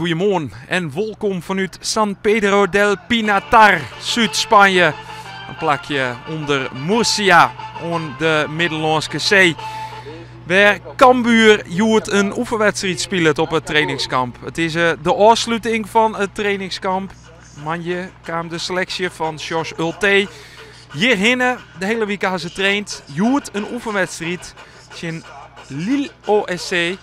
Goeiemoarn en wolkom fanút San Pedro del Pinatar, Súd-Spanje. In plakje ûnder Murcia oan de Middellânske See. Wêr Cambuur hjoed in oefenwedstriid spilet op it trainingskamp. It is eh, de ôfsluting fan it trainingskamp. Moandei kaam de seleksje fan Sjors Ultee hjirhinne. De hele wike ha se traind. Hjoed in oefenwedstriid tsjin Lille OSC.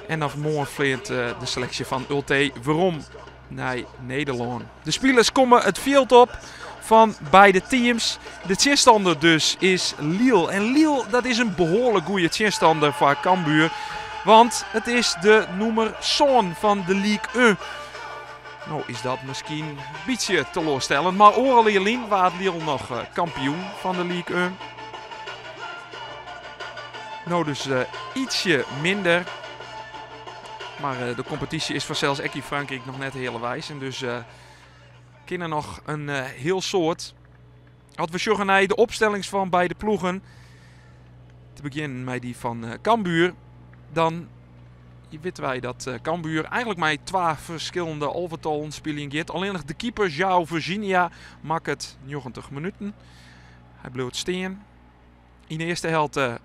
En dan moarn fleant de seleksje fan Ultee werom nei Nederlân. De spilers komme it fjild op fan beide teams. De tsjinstander dus is Lille. En Lille dat is in behoarlik goede tsjinstander foar Cambuur. Want it is de nûmer sân fan de Ligue 1. No is dat miskien in bytsje teloarstellend, mar oardel jier lyn waard Lille noch eh, kampioen fan de Ligue 1. No dus eh, ietsje minder. Mar eh, de kompetysje is fansels ek yn Frankryk noch net healeweis. En dus kin der noch in hiel soad. As we sjogge nei de opstellings fan beide ploegen. Te begjinnen mei dy fan Cambuur. Dan witte wy dat Cambuur eigenlik mei twa ferskillende alvetallen spyljen giet. Allinnich de keeper João Virginia makket 90 minuten. Hy bliuwt stean. Yn de earste helte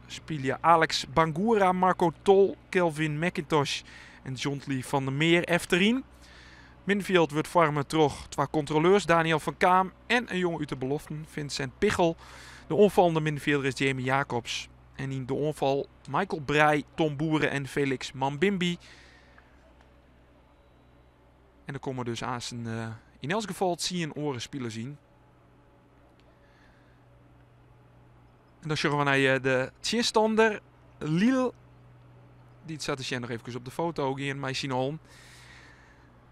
spylje Alex Bangura, Marco Tol, Kelvin McIntosh en Jontly van der Meer efteryn. Middenfjild wurdt foarme troch twa kontroleurs, Daniel van Kaam en in jonge út de beloften, Vincent Pichel. De oanfallende middenfjilder is Jamie Jacobs. En yn de oanfal Michael Breij, Tom Boere en Felix Mambimbi. En der komme dus aansten eh, yn elts gefal tsien oare spilers yn. En dan sjogge we nei eh, de tsjinstander Lille. Dy't sa te sjen noch efkes op de foto gean mei syn allen.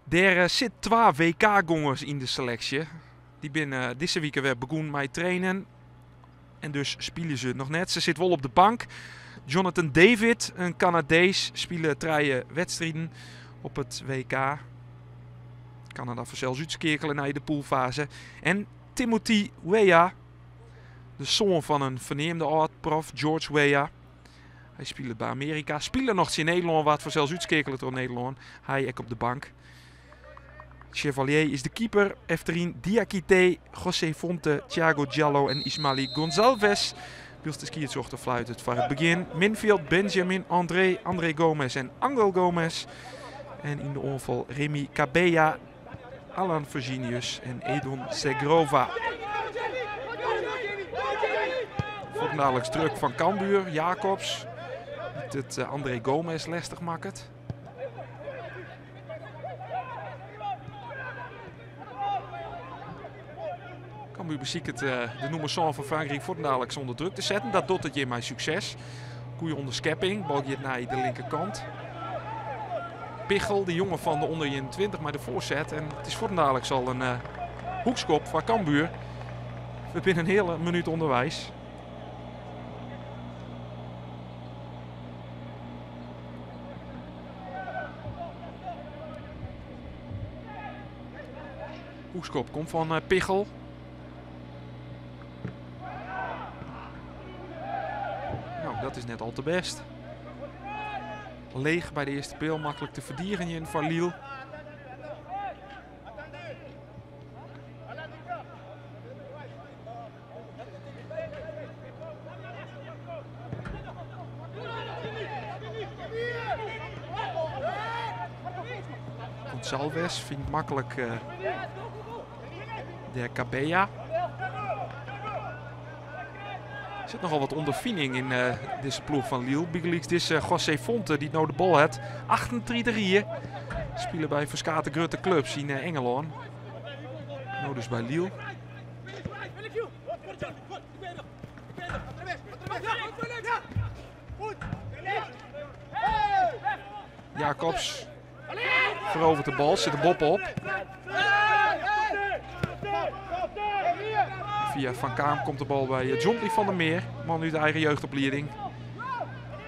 Dêr eh, sit twa WK-gongers yn de seleksje. Dy binne eh, dizze wike wer begûn mei trainen. En dus spylje se noch net. Se sit wol op de bank. Jonathan David, in Kanadees, spile trije wedstriden op it WK. Kanada fansels útskeakele nei de pûlfaze. En Timothy Weah, de soan fan in ferneamde âld-prof, George Weah. Hy spilet by Amearika. Spile noch tsjin Nederlân, waard fansels útskeakele troch Nederlân. Hy ek op de bank. Chevalier is de keeper. Efteryn Diakité, José Fonte, Thiago Djaló en Ismaly Gonçalves. Wylst de skiedsrjochter fluitet foar it begjin. Middenfjild Benjamin André, André Gomes en Angel Gomes. En yn de oanfal Remy Cabella, Alan Virginius en Edon Zhegrova. Fuortendaliks druk fan Cambuur, Jacobs. Dy't it eh, André Gomes lestich makket. Cambuur besiket eh, de nûmer sân fan Frankryk fuortendaliks ûnder druk te setten. Dat docht it hjir mei sukses. Goeie ûnderskepping. Bal giet nei de linkerkant. Pichel, de jonge fan de ûnder 21 mei de foarset. En it is fuortendaliks al in uh, hoekskop foar Cambuur. We binne in hiele minút ûnderweis. Hoekskop komt fan eh, Pichel. Nou, dat is net al te bêst. Leech by de earste peal, maklik te ferdigenjen foar Lille. Gonçalves fynt maklik uh, de Cabella. Er sit nochal wat ûnderfining yn uh, dizze ploech fan Lille. Bygelyks dizze José Fonte dy't no de bal hat. 38 jier. Spile by ferskate grutte klups yn uh, Ingelân. No dus by Lille. Jacobs verovert de bal, sit de bop op. Via Van Kaam komt de bal by Johnny van der Meer, man út de eigen jeugdoplieding.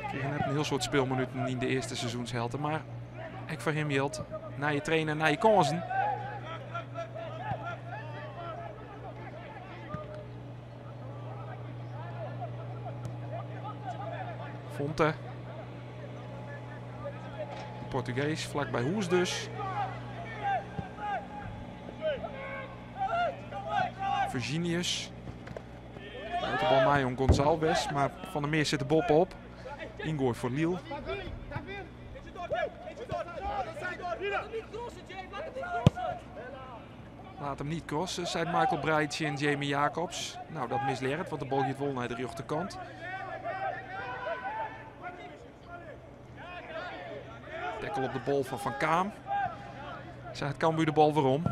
Krige net in hiel soad spylminuten yn de earste seizoenshelte, mar ek foar him jildt nije trainer, nije kânsen. Fonte. Portugees, flak by hûs dus. Virginius. Jout de bal mei oan Gonçalves, mar Van der Meer sit der boppe-op. Yngoai foar Lille. Laat hem niet crossen, seit Michael Breij tsjin Jamie Jacobs. Nou, dat mislearret, want de bal giet wol nei de rjochterkant. Tackle op de bal fan Van Kaam. Sa hat Cambuur de bal werom.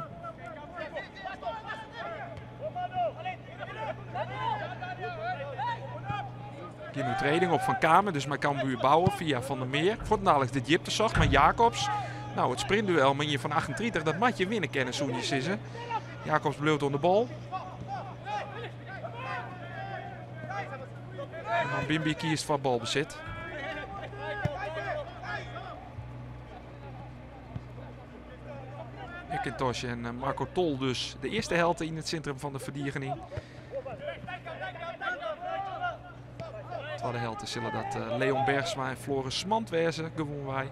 Gjin oertreding op Van Kaam, dus mei Cambuur bouwe fia Van der Meer. Fuortendaliks de djipte socht mei Jacobs. Nou, it sprintduel mei ien fan 38, dat moat je winne kinne, soene je sizze. Jacobs bliuwt oan de bal. En dan Bimbi kiest foar balbesit. McIntosh en eh, Marco Tol dus de eerste helte yn it sintrum fan de ferdigening. Twadde helte sille dat eh, Leon Bergsma en Floris Smand wêze, gewoanwei.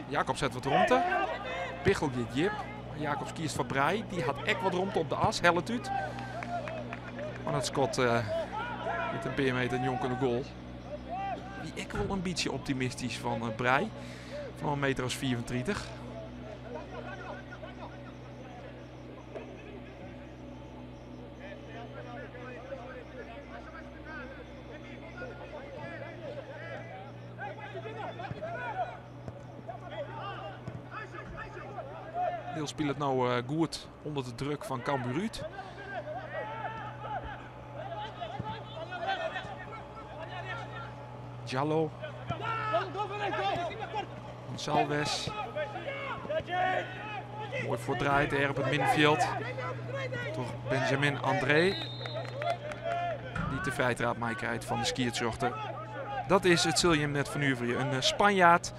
Jacobs hat wat romte. Bichel giet djip. Jacobs kiest foar Breij. Dy hat ek wat romte op de as. Hellet út. Mar dat skot uh, met in pear meter njonken de goal. Wie ek wol in bytsje optimistysk fan uh, Breij. Fan in meter as 35. Lille spilet no eh, goed ûnder de druk fan Cambuur út. Jallo. Gonçalves. Moai fuortdraaid dêr op it middenfjild. Troch Benjamin André. Dy't de frijtraap meikrijt fan de skiedsrjochter. Dat is, it sil jim net fernuverje, in eh, Spanjaard.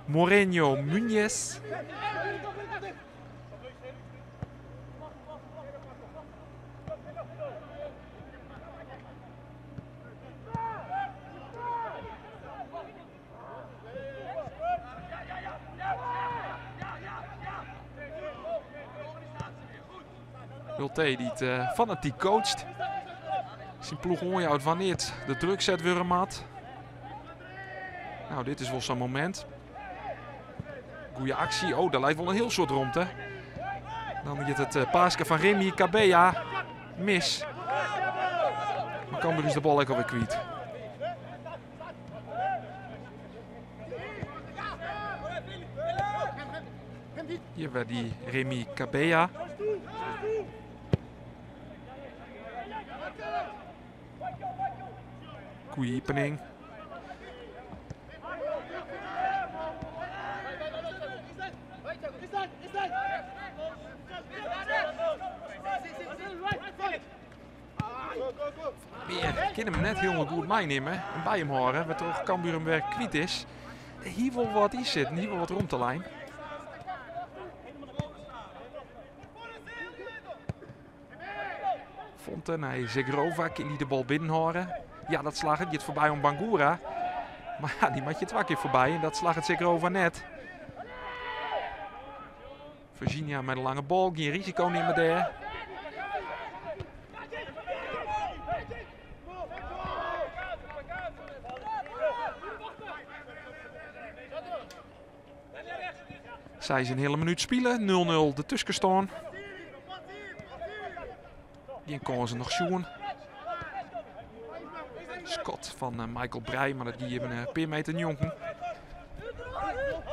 Moreno Núñez. Ultee dy't uh, fanatyk coacht. Syn ploech oanjout wannear't de druk set wurde moat. Nou, dit is wol sa'n momint. Goeie aksje. Oh, daar leit wol in hiel soad romte. Dan giet it uh, paaske fan Remy Cabella mis. Maar Cambuur is de bal ek alwer kwyt. Hjir wer dy Remy Cabella. Goeie iepening. Meer kin him net hielendal goed meinimme en by him hâlde, wêrtroch Cambuur him wer kwyt is. Der hie wol wat yn sitten, hie wol wat romte lein. Fonte nei Zegrova, kin dy de bal binnenhâlde? Ja, dat slagget. Giet foarby oan Bangura. Mar ja, dy moat je twa kear foarby en dat slagget Zegrova net. Virginia mei de lange bal, gjin risiko nimme dêr. Seis en heale minút spile, 0-0 de tuskenstân. Gjin kânsen noch sjoen. Skot fan eh, Michael Breij, mar dat gie even in pear meter njonken.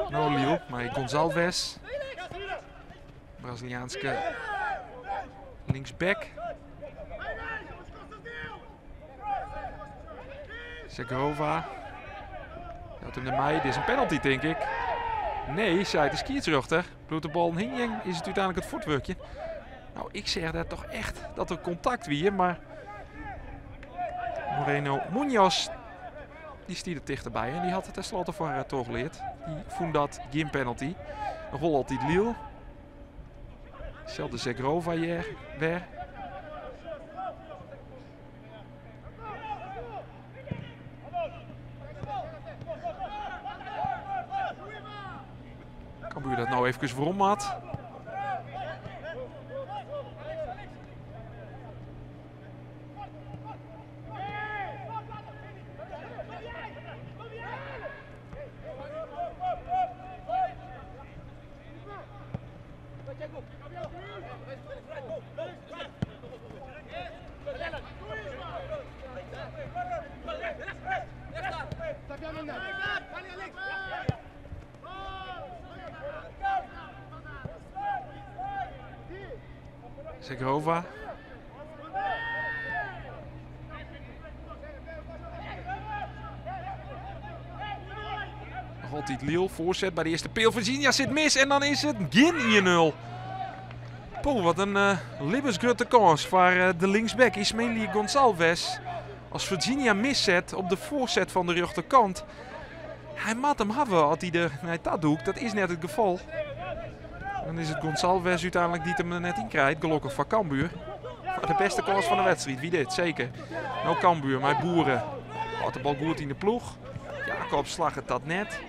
No Lille mei Gonçalves. Braziliaanske linksback. Segrova. Jout him dermei. Dit is in penalty, tink ik. Nee, seit de skiedsrjochter. Bliuwt de bal hingjen, is it úteinlik it fuortwurkjen. Nou, ik seach dêr toch echt dat der kontakt wie, mar Moreno Munoz dy stie der tichterby en dy hat it tenslotte foar trochleard. Dy fûn dat gjin penalty. Noch wol altyd Lille. Selde Zegrova hjir wer. Cambuur dat no efkes werom moat. Segrova. Nog altyd Lille, foarset by de earste peal. Virginia sit mis en dan is it gjin 1-0. Poeh, wat in libbensgrutte kâns foar de linksback Ismaili Gonçalves. As Virginia misset op de foarset fan de rjochterkant. Hy moat him hawwe as hy der nei ta dûkt. Dat is net it gefal. Dan is it Gonçalves úteinlik dy't him der net yn krijt. Gelokkich foar Cambuur. Foar de bêste kâns fan de wedstriid wie dit, seker. No Cambuur mei Boeren. Hâldt de bal goed yn de ploech. Jacob slagget dat net.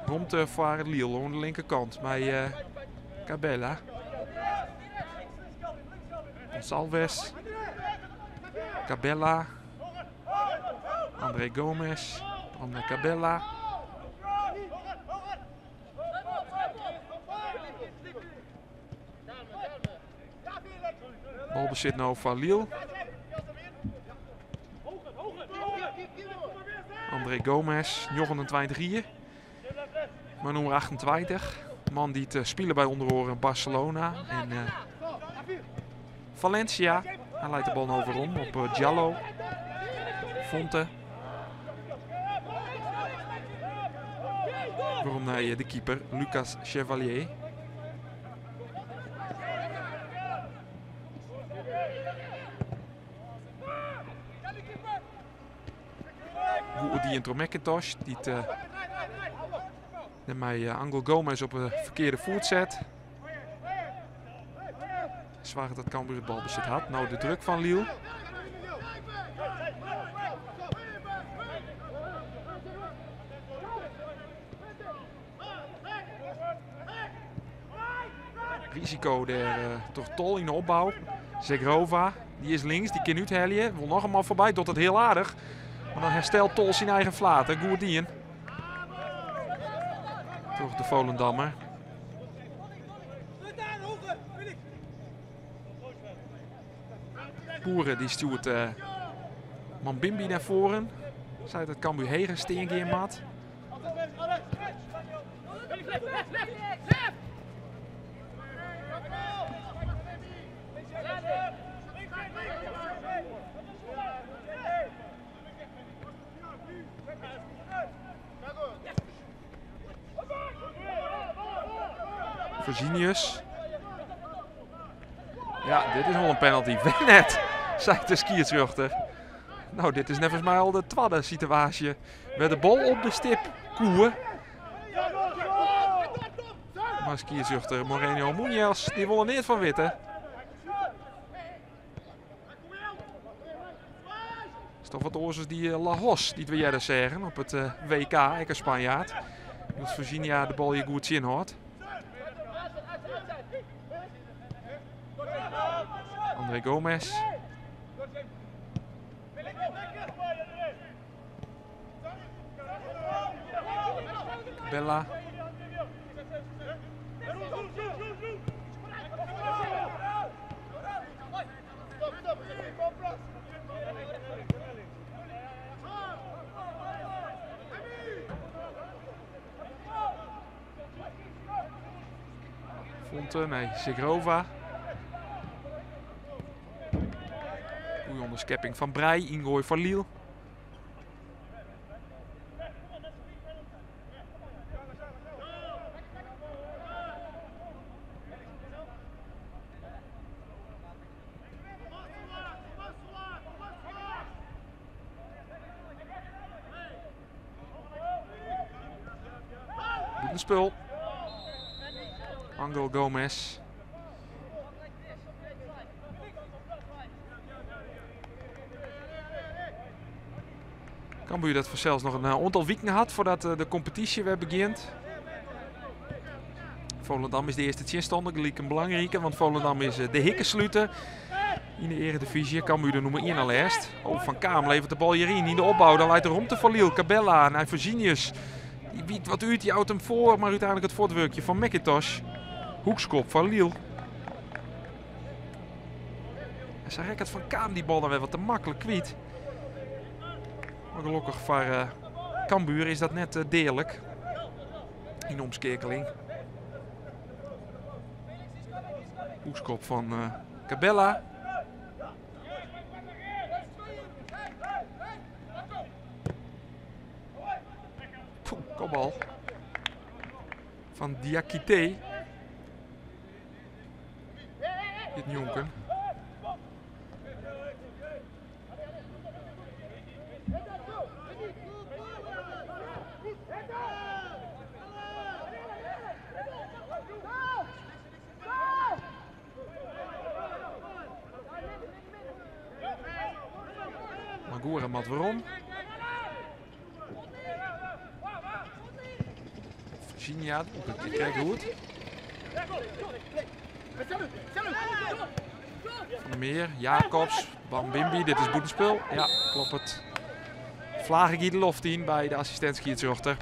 Romte foar Lille oan de linkerkant mei Cabella. Gonçalves. Cabella. André Gomes. Werom nei Cabella. Balbesit no foar Lille. André Gomes, 29 jier. Mei nûmer 28. Man dy't spile by ûnder oare Barcelona en Valencia. Hy leit de bal no werom op Diallo. Fonte. Werom nei de keeper Lucas Chevalier. Goed dien troch McIntosh, dy't dêrmei Angel Gomes op de ferkearde foet set. Soarget dat Cambuur it balbesit hat. No de druk fan Lille. Risiko dêr troch Tol yn de opbou. Zegrova, dy is links, dy kin úthelje. Wol noch in man foarby, docht it hiel aardich. Mar dan herstelt Tol syn eigen flater. Goed dien. Troch de Volendammer. Boeren dy stjoert Mambimbi nei foaren. Seit dat Cambuur heger stean gean moat. Virginius. Ja, dit is wol in penalty. Wer net, seit de skiedsrjochter. No, dit is neffens my al de twadde situaasje wêr't de bal op de stip koe. Mar skiedsrjochter Moreno Munoz, dy wol der neat fan witte. Is toch wat oars as dy Lahos dy't we earder seagen op it WK, ek in Spanjaard. Wylst Virginia de bal hjir goed tsjinhâldt. André Gomes. Bella. Fonte, nee, Segrova. Goeie onderskepping van Breij, ingooi voor Lille. Bûtenspul. Angel Gomes. Cambuur dat fansels noch in oantal wiken hat foardat de kompetysje wer begjint. Volendam is de earste tsjinstanner, gelyk in belangrike, want Volendam is de hikkesluter yn de earedivyzje. Cambuur de nûmer ien na lêst. Oh, Van Kaam leveret de bal hjir yn, yn de opbou. Dan leit de romte foar Lille. Cabella nei Virginius. Dy wykt wat út, jout him foar, mar úteinlik it fuortwurkje fan McIntosh. Hoekskop foar Lille. En sa rekket Van Kaam dy bal dan wer wat te maklik kwyt. Mar gelokkich foar Cambuur is dat net deadlik yn omskeakeling. Hoekskop fan Cabella. Kopbal fan Diakité. Dit njonken. Magura moat werom. Virginia, dat krijgt goed. Van der Meer, Jacobs, Bambimbi, dit is bûtenspul. Ja, kloppet. Flage giet de loft yn by de assistint-skiedsrjochter.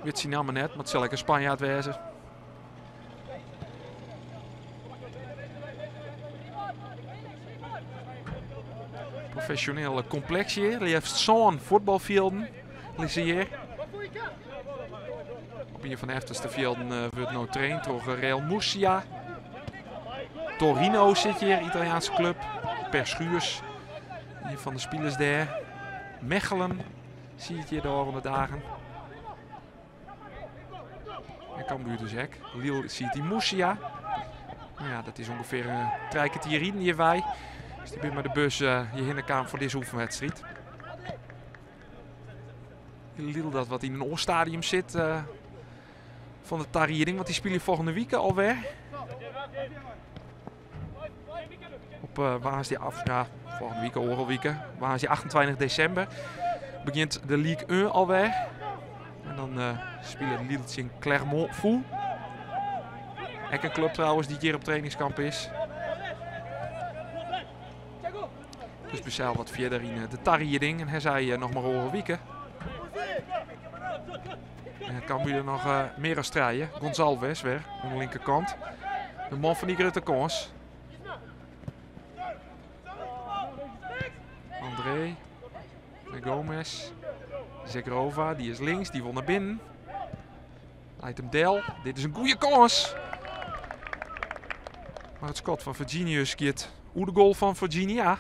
Wit syn namme net, mar it sil ek in Spanjaard wêze. Profesjoneel kompleks hjir, leafst sân fuotbalfjilden lizze hjir. Op ien fan de efterste fjilden wurdt no traind troch Real Murcia. Torino sit hjir, Italiaanse klup. Per Schuurs, ien fan de spilers dêr. Mechelen siet hjir de ôfrûne dagen. En Cambuur dus ek. Lille siet yn Murcia. Nou ja, dat is ûngefear in trije kertier riden hjirwei. Dus dy binne mei de bus hjirhinne kaam foar dizze oefenwedstriid. Lille dat wat yn in oar stadium sit fan de tarieding, want dy spylje folgjende wike alwer. Op woansdei af, ja, folgjende wike, oare wike, woansdei 28 desimber begjint de Ligue 1 alwer. En dan spilet Lille tsjin Clermont Foot. Ek in klup trouwens dy't hjir op trainingskamp is. Dus Bucel wat fierder yn de tarieding en hy sei noch mar oare wike. En Cambuur der noch mear as trije. Gonzalves wer oan de linkerkant. De man fan dy grutte kâns. André Gomes. Zhegrova, dy is links, dy wol nei binnen. Leit him del. Dit is in goede kâns. Mar it skot fan Virginius giet oer de goal fan Virginia.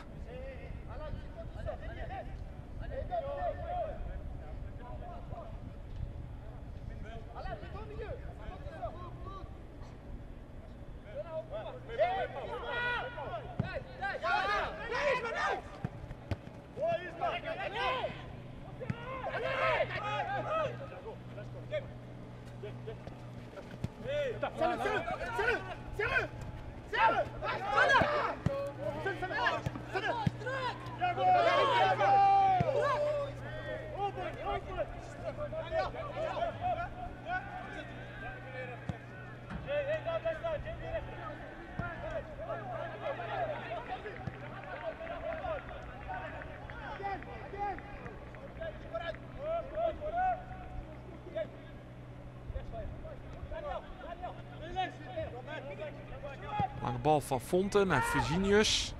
Lange bal fan Fonte nei Virginius.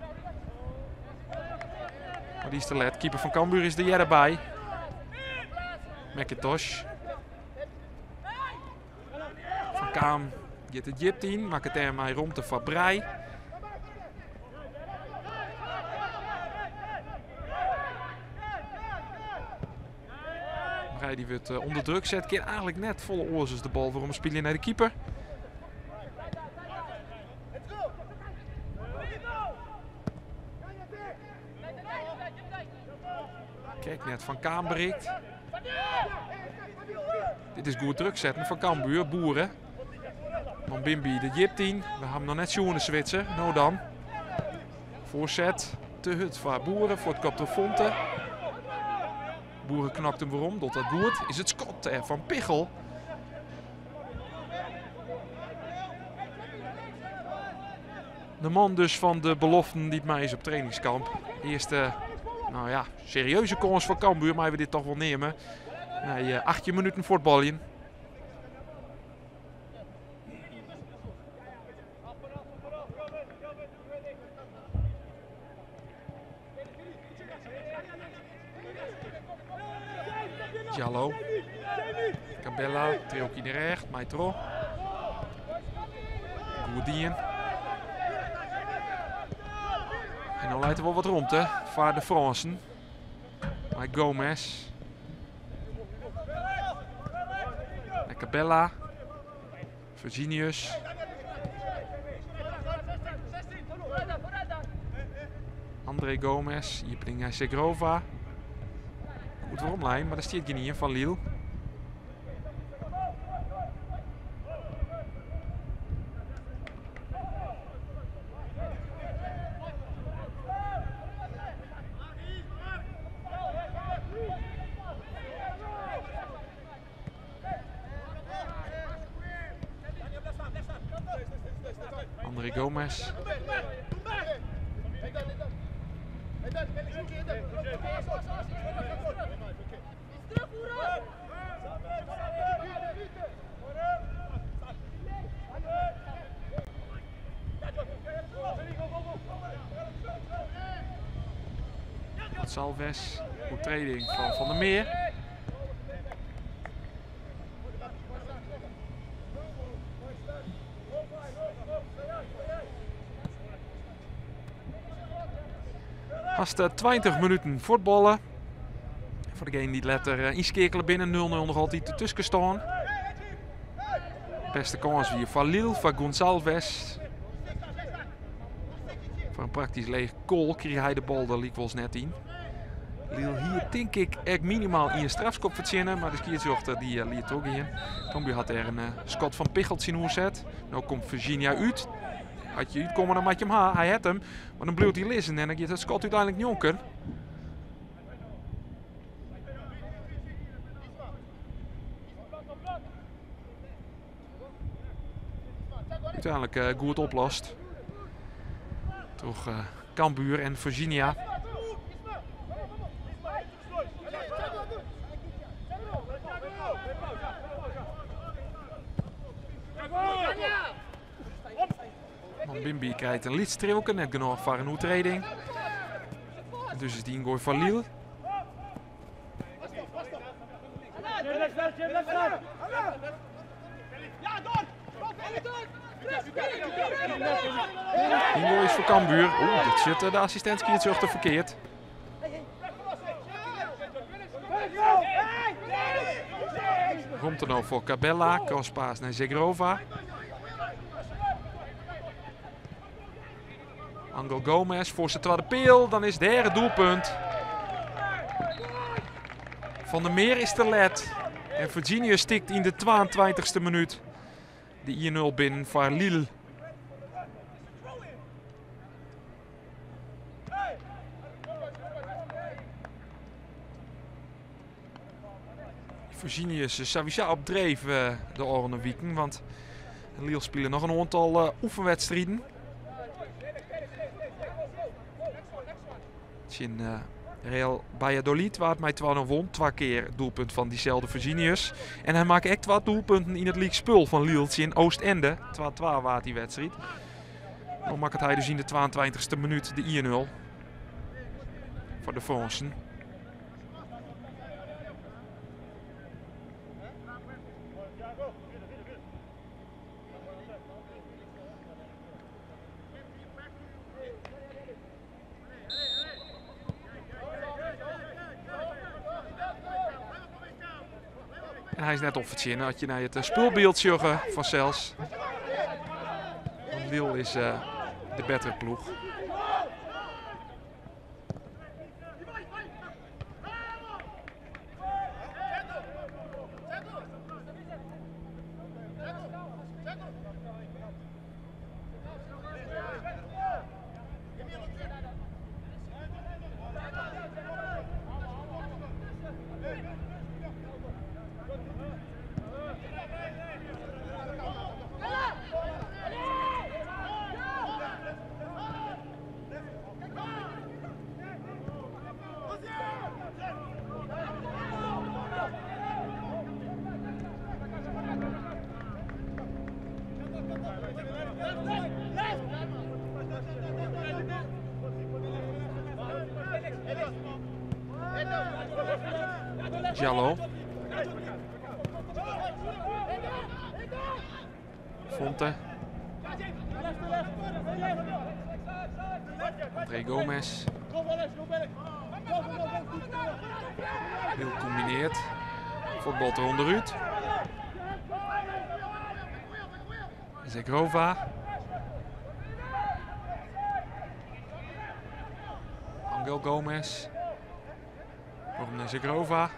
Mar dy is te let. Keeper fan Cambuur is der earder by. McIntosh. Van Kaam giet de djipte yn, makket dêrmei romte foar Breij. Breij dy wurdt ûnder druk set, kin eigentlik net folle oars as de bal werom spylje nei de keeper. Krekt net Van Kaam berikt. Dit is goed druk setten fan Cambuur. Boeren. Mambimbi de djipte yn. We ha him noch net sjoen, de Switser. No dan. Foarset. Te hurd foar Boeren. Foar it kop troch Fonte. Boeren knokt him werom. Docht dat goed. Is it skot fan Pichel. De man dus fan de beloften dy't mei is op trainingskamp. Earste, nou ja, serieuze kâns foar Cambuur, meie we dit toch wol neame. Nei 18 minuten fuotbaljen. Diallo. Cabella, Trioki de recht, Maitro. Goed dien. En dan leit der wol wat romte foar de Frânsen. Mei Gomez. En Cabella. Virginius. André Gomes, iepening nei Segrova. Goed weromlijn, mar der stiet gjin ien fan Lille. André Gomes. Salves, oertreding fan Van der Meer. Hast 20 minuten fuotballe. Foar degenen dy't letter ynskeakele binne, 0-0 noch altyd de tuskenstân. Beste kâns wie foar Lille, foar Gonçalves. Foar in praktysk leech goal krige hy de bal der lykwols net yn. Lille hie tink ik ek minimaal ien strafskop fertsjinne, mar de skiedsrjochter dy liet trochgean. Cambuur hat dêr in skot fan Pichel tsjinoer set. No komt Virginia út. As je útkomme, dan moat je him ha. Hy hat him, mar dan bliuwt hy lizzen en dan giet it skot úteinlik njonken. Uteinlik goed oplost troch Cambuur en Virginia. Mambimbi krijt in lyts triuwke, net genôch foar in oertreding. Dus is dy yngoai foar Lille. Yngoai is foar Cambuur. Oeh, dit sjocht de assistint-skiedsrjochter ferkeard. Romte no foar Cabella, crosspass nei Zegrova. Angel Gomes foar syn twadde peal, dan is dêr it doelpunt. Van der Meer is te let. En Virginius stikt yn de 22e minút de 1-0 binnen foar Lille. Virginius is sawiesa op dreef de ôfrûne wiken, want Lille spile noch in oantal oefenwedstriden. Tsjin Real Valladolid waard mei 2-0 won. Twa kear doelpunt fan dyselde Virginius. En hy makke ek twa doelpunten yn it lykspul fan Lille tsjin Oostende. 2-2 waard dy wedstriid. No makket hy dus yn de 22e minút de 1-0 foar de Frânsen. En hy is net opfertsjinne as je nei it spulbyld sjogge fansels. Want Lille is de bettere ploech. Jallo. Fonte. André Gomes. Heel combineert. Voetbal eronderuit. Zegrova. Angel Gomes. Nog naar Zegrova.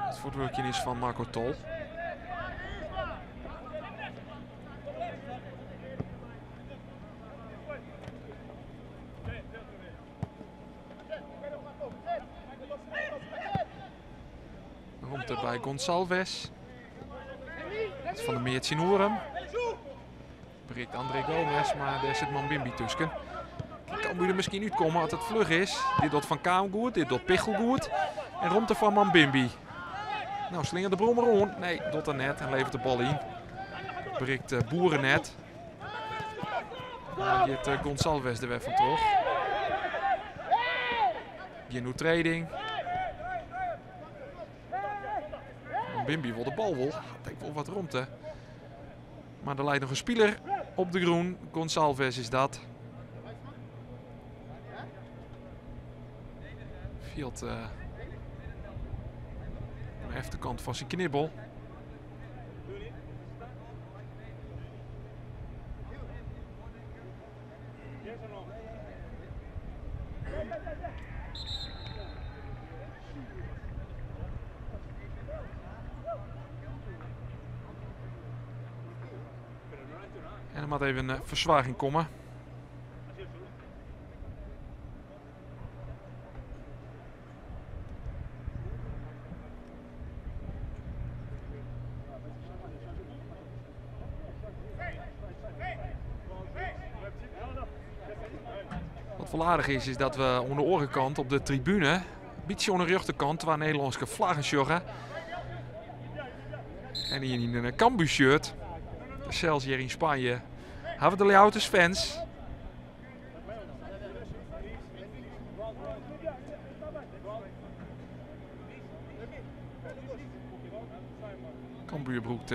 Het voetwerkje is van Marco Tol. Romte bij Gonçalves. Van de Meertje Hoorn. Breekt André Gomes, maar daar zit Mambimbi tussen. Kan er misschien uitkomen als het vlug is. Dit doet Van Kaam goed, dit doet Pichel goed. En romte van Mambimbi. Nou, slinger de brommer om. Nee, doet er net en levert de bal in. Breekt Boeren net. Dan gaat Gonçalves er weer van terug. Geen trading. Mambimbi wil de bal wel. Denk wel wat romte. Maar er lijkt nog een speler op de groen. Gonçalves is dat. Field aan de rechterkant van zijn knibbel. En er moet even een verzwaring komen. Wat wel aardig is, is dat we aan de orenkant op de tribune, een beetje aan de rechterkant, waar Nederlandse vlaggen sjoggen. En hier in een Cambuur shirt. Zelfs hier in Spanje hebben de Leouters fans. Cambuur broekt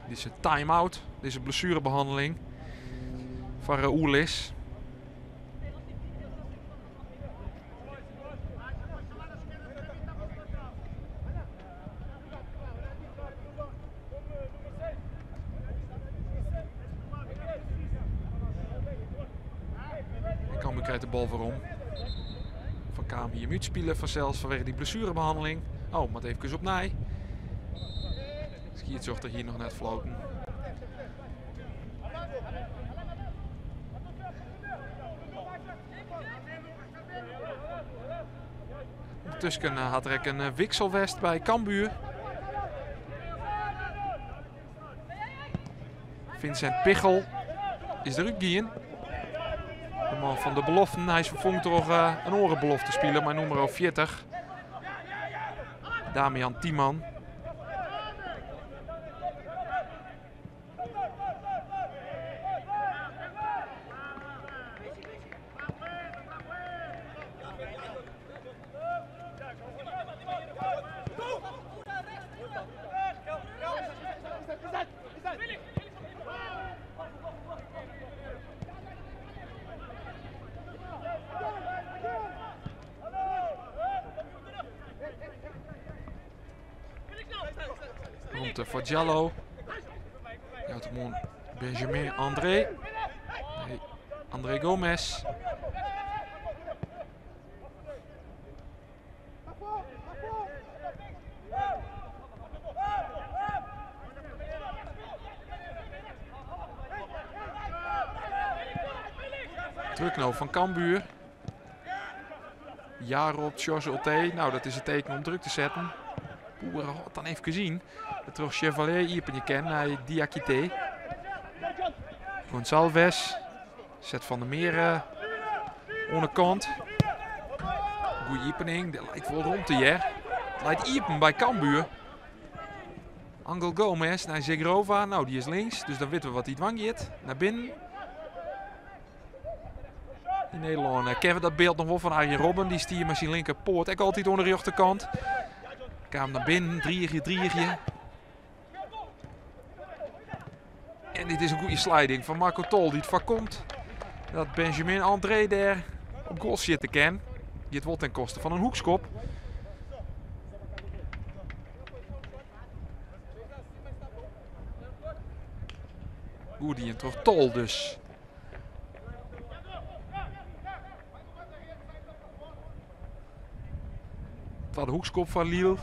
deze time-out, deze blessurebehandeling van Raúlis. Cambuur krijgt de bal voorom. Van Kaam hier moet spelen vanzelfs vanwege die blessurebehandeling. Oh, maar even opnieuw. Schiet zorgt er hier nog net floten. Ondertussen had er een wisselwest bij Cambuur. Vincent Pichel is er ook in. De man van de beloften. Hij is vervangen door een orenbelofte speler, maar nummer 40. Damian Tiemann. Voor Jallo. Benjamin André. Nee, André Gomes. Druk van Cambuur. Jarop, George Oté. Nou, dat is het teken om druk te zetten. Boeren had dan even gezien. Terug Chevalier hier je ken naar Diakité. Gonçalves. Zet Van der Meer onderkant. Goeie opening. Dat lijkt wel rond te hè. Het lijkt iepen bij Cambuur. Angel Gomes naar Zegrova. Nou, die is links. Dus dan weten we wat hij dwang gaat. Naar binnen. Yn Nederlân eh, kennen we dat beeld noch wol fan Arjen Robben. Dy stie mei syn linkerpoat ek altyd oan de rjochterkant. Kaam naar binnen, driigje, driigje. En dit is in goede sliding fan Marco Tol dy't foarkomt dat Benjamin André dêr op goal sjitte kin. Giet wol ten koste fan in hoekskop. Goed dien troch Tol dus. Twadde hoekskop foar Lille.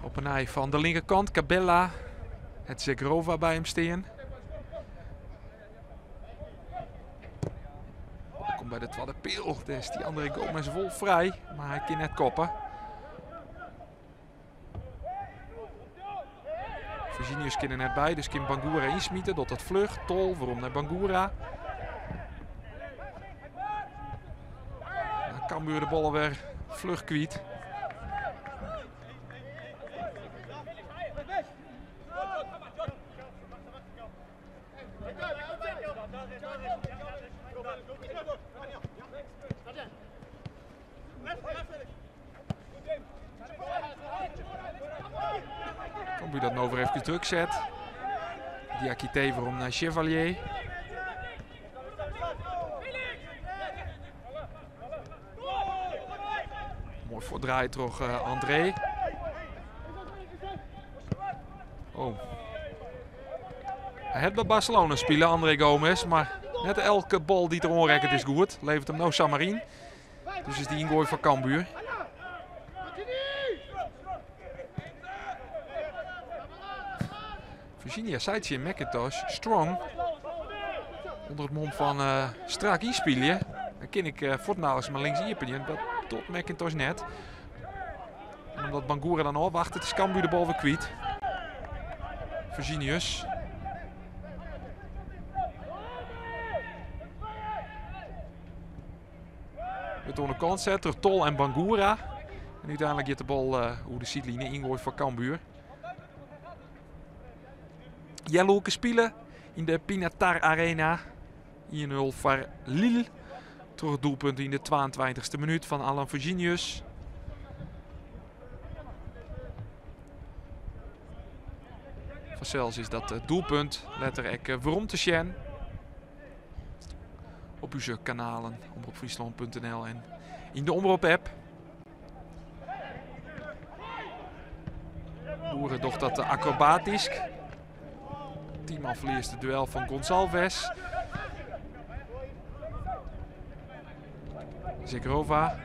Op 'e nij fan de linkerkant Cabella. Het Zegrova by him stean. Komt by de twadde peal. Dêr stie André Gomes wol frij, mar hy kin net koppe. Virginius kin der net by, dus kin Bangura ynsmite. Docht dat fluch. Tol, werom nei Bangura. Dan Cambuur de bal wer fluch kwyt. Cambuur dat no wer efkes druk set. Diakité werom nei Chevalier. Moai fuortdraaid troch eh, André. Oh. Hy hat by Barcelona spile, André Gomes, mar net elke bal dy't er oanrekket is goed. Leveret him no samar yn. Dus is dy yngoai foar Cambuur. Virginia seit tsjin McIntosh, strong. Under it mom fan uh, strak ynspylje. Dan kin ik uh, fuortendaliks mar links iepenje. Dat docht McIntosh net. En omdat Bangura dan ôfwachtet, is Cambuur de bal wer kwyt. Virginius. Wurdt oan de kant set troch Tol en Bangura. En úteinlik giet de bal uh, oer de sydline yngoai foar Cambuur. Healoerke spile yn de Pinatar Arena. 1-0 foar Lille. Troch it doelpunt yn de 22e minút fan Alan Virginius. Fansels is dat doelpunt letter ek werom te sjen op ús kanalen omropfryslan.nl en yn de Omrop app. Boeren docht dat akrobatysk. Tiemann ferliest it duel fan Gonçalves. Zegrova.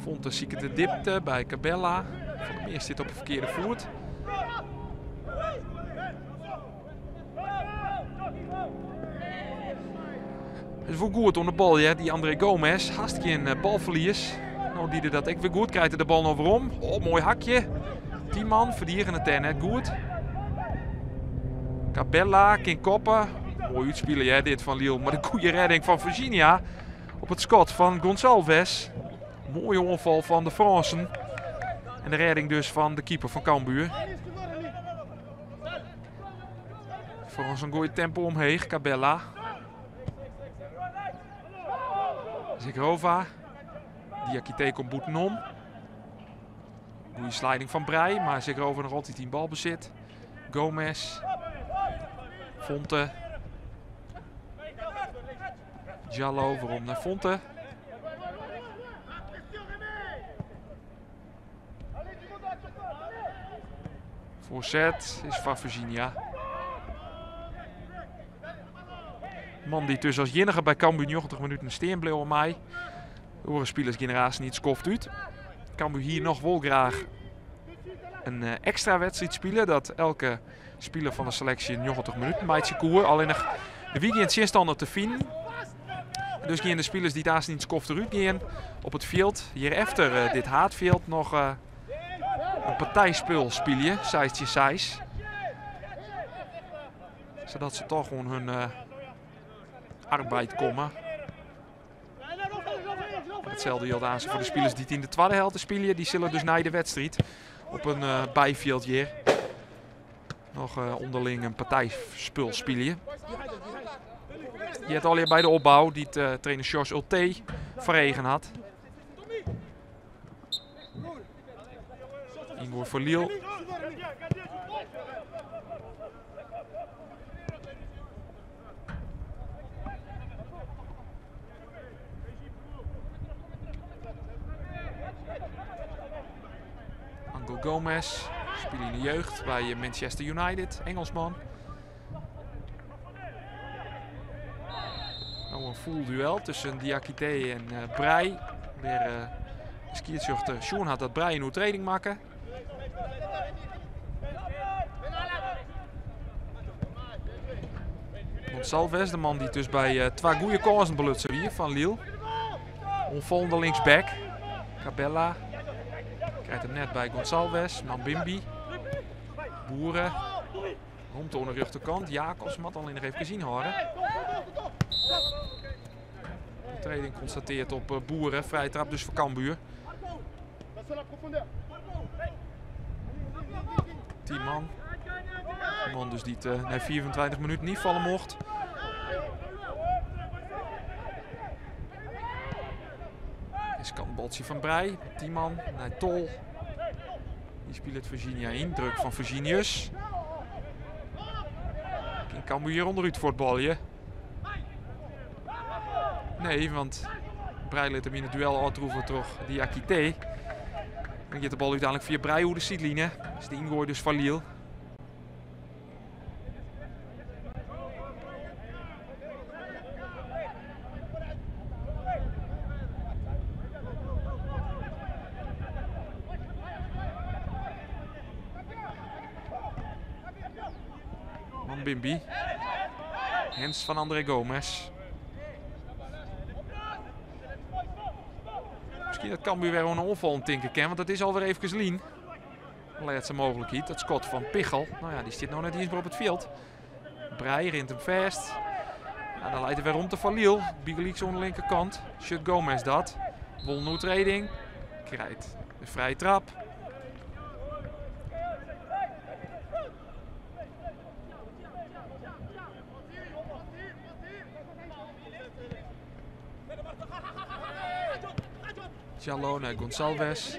Fonte siket de dipte by Cabella. Van der Meer sit op de ferkearde foet. It is wol goed oan de bal, ja, dy André Gomes. Hast gjin eh, balferlies. No die er dat ek wer goed. Krijt er de bal no werom. Oh, moai hakje. Tiemann ferdigenet dêr net goed. Cabella kin koppe. Moai útspile, ja, dit fan Lille. Mar de goede redding fan Virginia op it skot fan Gonçalves. Moaie oanfal fan de Frânsen. En de rêding dus fan de keeper fan Cambuur. Frânsen goaie tempo omheech. Cabella. Zegrova. Diakité komt bûtenom. Goede sliding fan Breij, mar Zegrova noch altyd yn balbesit. Gomez. Fonte. Jallo werom nei Fonte. Voorzet is foar Virginia. Man dy't dus as iennige by Cambuur 90 minuten stean bliuwe mei. De oare spilers gean der aanst it skoft út. Cambuur hie noch wol graach in eh, ekstra wedstriid spile. Dat elke spiler fan de seleksje 90 minuten meitsje koe. Allinnich der wie gjin tsjinstanner te finen. Dus gean de spilers dy't aanst yn it skoft derút gean op it fjild hjir efter eh, dit haadfjild noch eh, in partijspul spylje, 6 tsjin 6. Sadat se toch oan hun arbeid komme. Itselde jildt aanst foar de spilers dy't yn de twadde helte spylje. Dy sille dus nei de wedstriid op in byfjild hjir noch ûnderling in partijspul spylje. Heart allegear by de opbou dy't trainer Sjors Ultee foar eagen hat. Yngoai foar Lille. Angel Gomes spile yn de jeugd by Manchester United, Engelsman. No in fûl duel tusken Diakité en Breij. Wêr de skiedsrjochter sjoen hat dat Breij in oertreding makke. Gonçalves, de man dy't dus by twa goede kânsen belutsen wie fan Lille. Oanfallende linksback. Cabella krijt him net by Gonçalves. Mambimbi. Boeren. Romte oan de rjochterkant. Jacobs moat allinnich efkes ynhâlde. Oertreding konstatearre op Boeren. Frije trap dus foar Cambuur. 10 man. De man dus dy't nei 25 minuten ynfalle mocht. Is kantbaltsje fan Breij. 10 man nei Tol. Dy spilet Virginia yn. Druk fan Virginius. Kin Cambuur ûnderút fuotbalje? Nee, want Breij lit him yn it duel ôftroeve troch Diakité. Dan giet de bal úteinlik fia Breij oer de sydline. Is de yngoai dus foar Lille. Mambimbi. Hands fan André Gomes. Miskien dat Cambuur wer oan 'e oanfallen tinke kin, want dat is alwer efkes lyn. De lêste mooglikheid, dat skot fan Pichel. No ja, dy stiet no net iens mear op it fjild. Breij rint him fêst. Ja, dan leit der wer romte foar Lille. Bygelyks oan de linkerkant. Sjocht Gomes dat. Wol in oertreding. Krijt de frije trap. Jallo nei Gonçalves.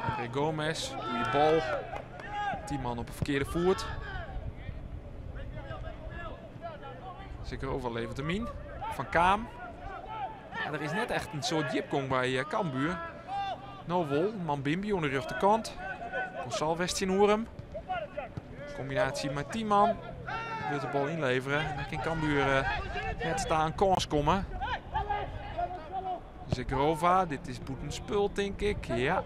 André Gomes, goede bal. 10 man op de ferkearde foet. Zhegrova leveret him yn. Van Kaam. Ja, der is net echt in soad djipgong by Cambuur. No wol, Mambimbi oan de rjochterkant. Gonçalves tsjinoer him. Kombinaasje mei 10 man. Wurdt de bal ynlevere. En dan kin Cambuur net ta in kâns komme. Zhegrova, dit is bûtenspul tink ik. Ja.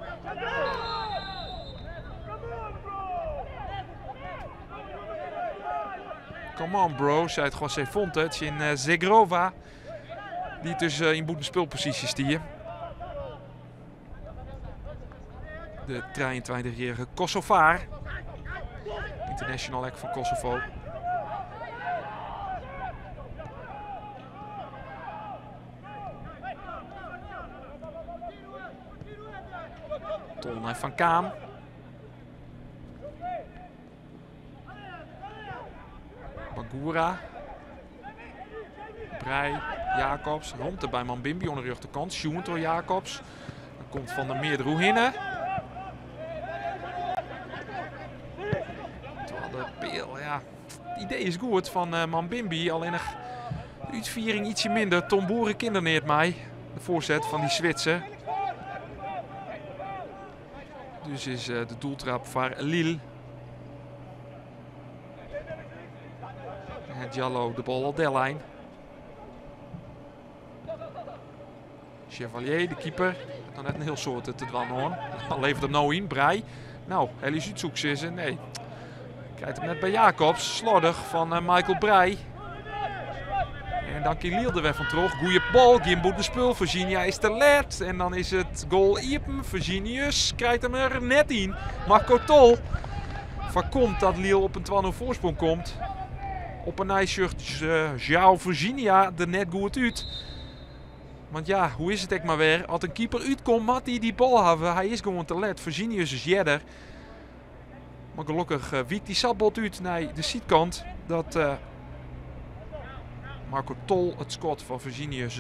Come on bro, seit José Fonte tsjin Zhegrova. Dy't dus yn bûtenspulposysje stie. De 23-jarige Kosovaar. International ek fan Kosovo. Tol nei Van Kaam. Bangura. Breij, Jacobs, romte by Mambimbi oan de rjochterkant. Sjoen troch Jacobs. Dan komt Van der Meer deroerhinne. Twadde peal, ja. It idee is goed fan uh, Mambimbi, allinnich de útfiering ietsje minder. Tom Boeren kin der neat mei. De foarset fan dy Switser. Dus is eh, de doeltrap foar Lille. En Jallo de bal al dellijn. Chevalier, de keeper, hat noch net in hiel soad te dwaan hân. Dan leveret him no yn, Breij. No, helje se út sizze. Nee. Krijt him net by Jacobs. Sloardich fan eh, Michael Breij. En dan kin Lille der wer fan troch. Goeie bal, gjin bûtenspul. Virginia is te let. En dan is it goal iepen. Virginius krijt him der net yn. Marco Tol. Foarkomt dat Lille op in 2-0 voorsprong komt. Op 'e nij sjocht João Virginia der net goed út. Want ja, hoe is it ek mar wer, as in keeper útkomt moat hy dy bal hawwe. Hy is gewoan te let. Virginius is earder. Mar gelokkich wykt hy sa bot út nei de sydkant dat Marco Tol it skot fan Virginius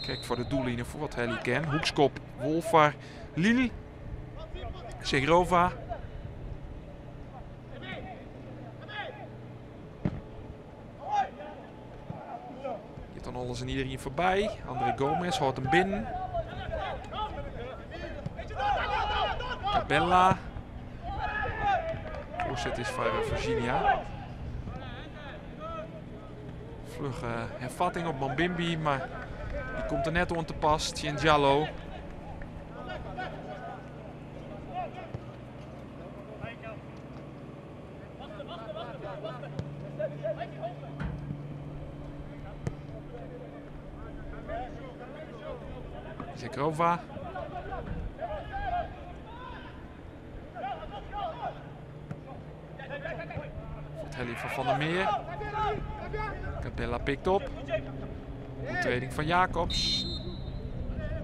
krekt foar de doelline fuorthelje kin. Hoekskop wol foar Lille. Segrova. Giet dan alles en iedereen foarby. André Gomes hâldt him binnen. Cabella. Voorzet is foar Virginia. Flugge hervatting op Mambimbi, mar dy komt der net oan te pas tsjin Diallo. Zekrova. Helly van Van der Meer. Capella pikt op. Oertrêding fan Jacobs.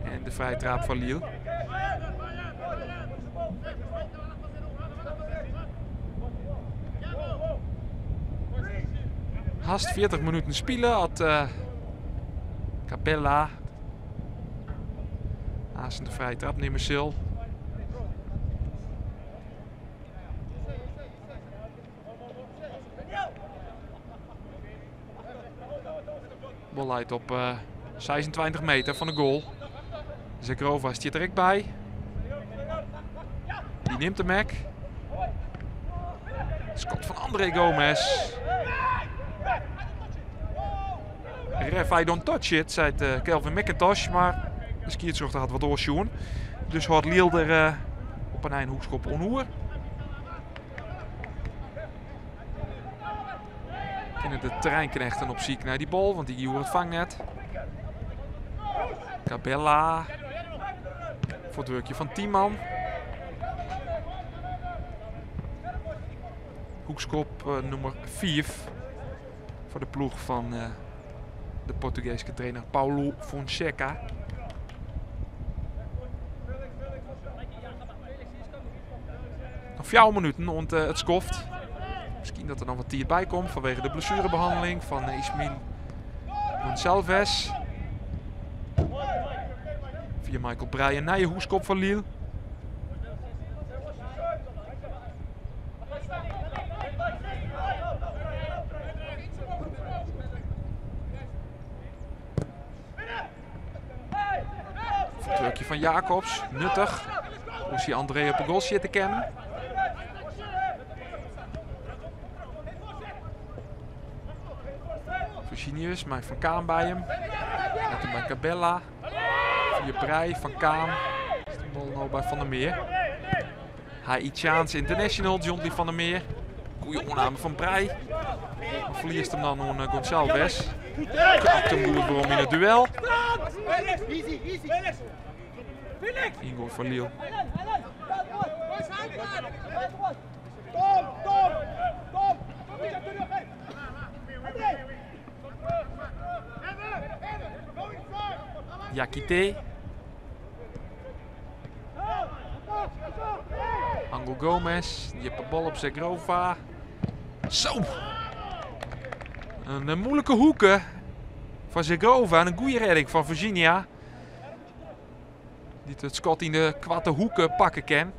En de frije traap fan Lille. Hast 40 minuten spile at uh, Capella aanst de frije trap nimme sil. Bal leit op 26 meter fan de goal. Zegrova stiet der ek by. Dy nimt de mek. Skot fan André Gomes. Ref, I don't touch it, seit Kelvin McIntosh. Mar de skiedsrjochter hat wat oars sjoen. Dus hâldt Lille der op 'e nij in hoekskop oan oer. Kinne de terreinknechten op syk nei dy bal, want dy gie oer it fangnet. Cabella. Fuotwurkje fan Tiemann. Hoekskop nûmer 5 foar de ploech fan de Portugeeske trainer Paulo Fonseca. Noch 4 minuten oant it skoft. Miskien dat der noch wat tiid by komt fanwege de blessurebehanneling fan Ismin Gonçalves. Fia Michael Breij in nije hoekskop foar Lille. Fuotwurkje fan Jacobs, nuttich. Hoe sy André op de goal sjitte kinnen. Virginius mei Van Kaam by him. Net him by Cabella. Via Breij, Van Kaam. Is de bal no by Van der Meer. Haitiaans international John van der Meer. Goeie oanname fan Breij. Maar ferliest him dan oan Gonçalves. Klapt him goed werom yn it duel. Yngoai foar Lille. Diakité. Angel Gomes, die heeft de bal op Zegrova. Zo! Een moeilijke hoeken van Zegrova en een goede redding van Virginia. Die het skot yn de koarte hoeken pakke kin.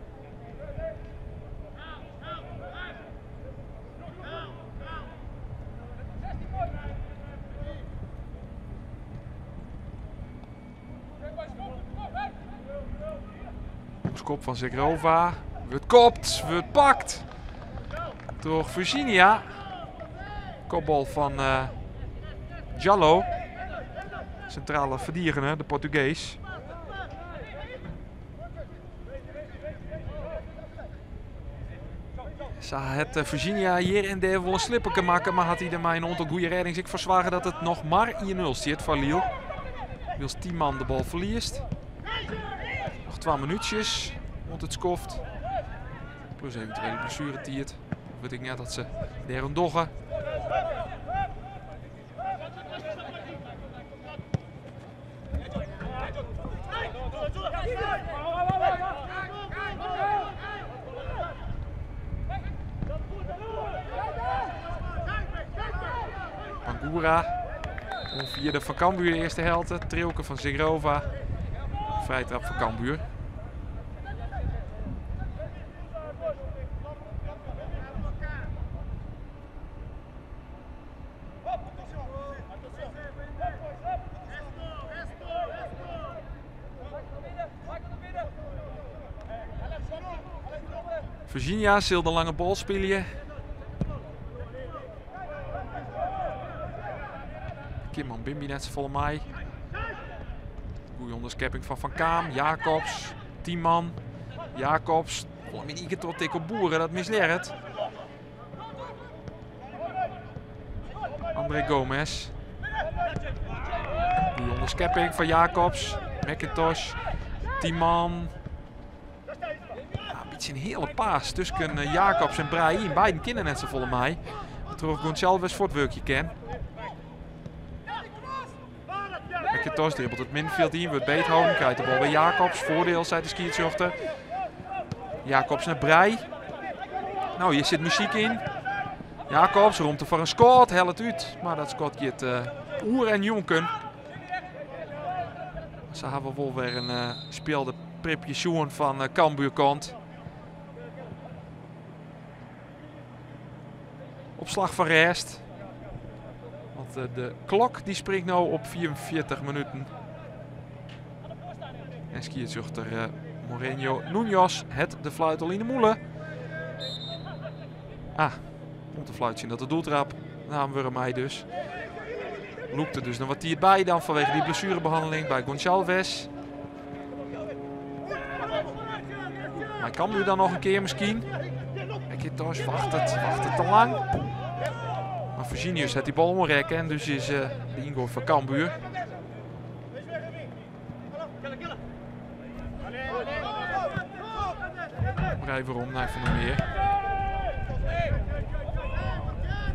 Skop fan Zegrova. Wurdt kopt, wurdt pakt troch Virginia. Kopbal fan uh, Jallo. Sintrale ferdigener, de Portugees. Sa hat eh, Virginia hjir en dêr wol in slipperke makke, mar hat hy der mei in oantal goede rêdings ek foar soarge dat it noch mar 1-0 stiet foar Lille. Wylst Tiemann de bal ferliest. Noch 2 minútsjes oant it skoft. Plus eventuele blessueretiid. Wit ik net dat se dêroan dogge. Bangura. Vierde van Cambuur de eerste helte. Trilke van Zhegrova. Vrije trap van Cambuur. Virginia zal de lange bal spelen. Kimman Bimbi net zo vol mij. Goeie onderschepping van Van Kaam. Jacobs. Tiemann. Jacobs. Vol in één keer tot op Boeren. Dat misleert. André Gomez. Goeie onderschepping van Jacobs. McIntosh. Tiemann. Ja, een beetje een hele paas tussen Jacobs en Brahim. Beiden kennen net zo volle mij. Terug Gonçalves voor het werkje ken. McIntosh dribbelt het middenveld in, wordt beethouden, krijgt de bal bij Jacobs. Voordeel, zei de scheidsrechter. Jacobs naar Brei. Nou, hier zit muziek in. Jacobs, ruimte voor een schot, hel het uit. Maar dat schot gaat Oer en Jonken. Ze hebben wel weer een speelde pripje schoen van Cambuurkant. Op slag van rest. Want de klok die springt nou op 44 minuten. En scheidsrechter Moreno Munoz het de fluit al in de moelen. Ah, komt de fluitje dat de doeltrap. Naam we mij dus. Loekt er dus nog wat bij dan vanwege die blessurebehandeling bij Gonçalves. Maar kan nu dan nog een keer misschien. McIntosh wacht het te lang. Maar Virginius heeft die bal omrekken en dus is de ingooi van Cambuur. Even om naar Van der Meer.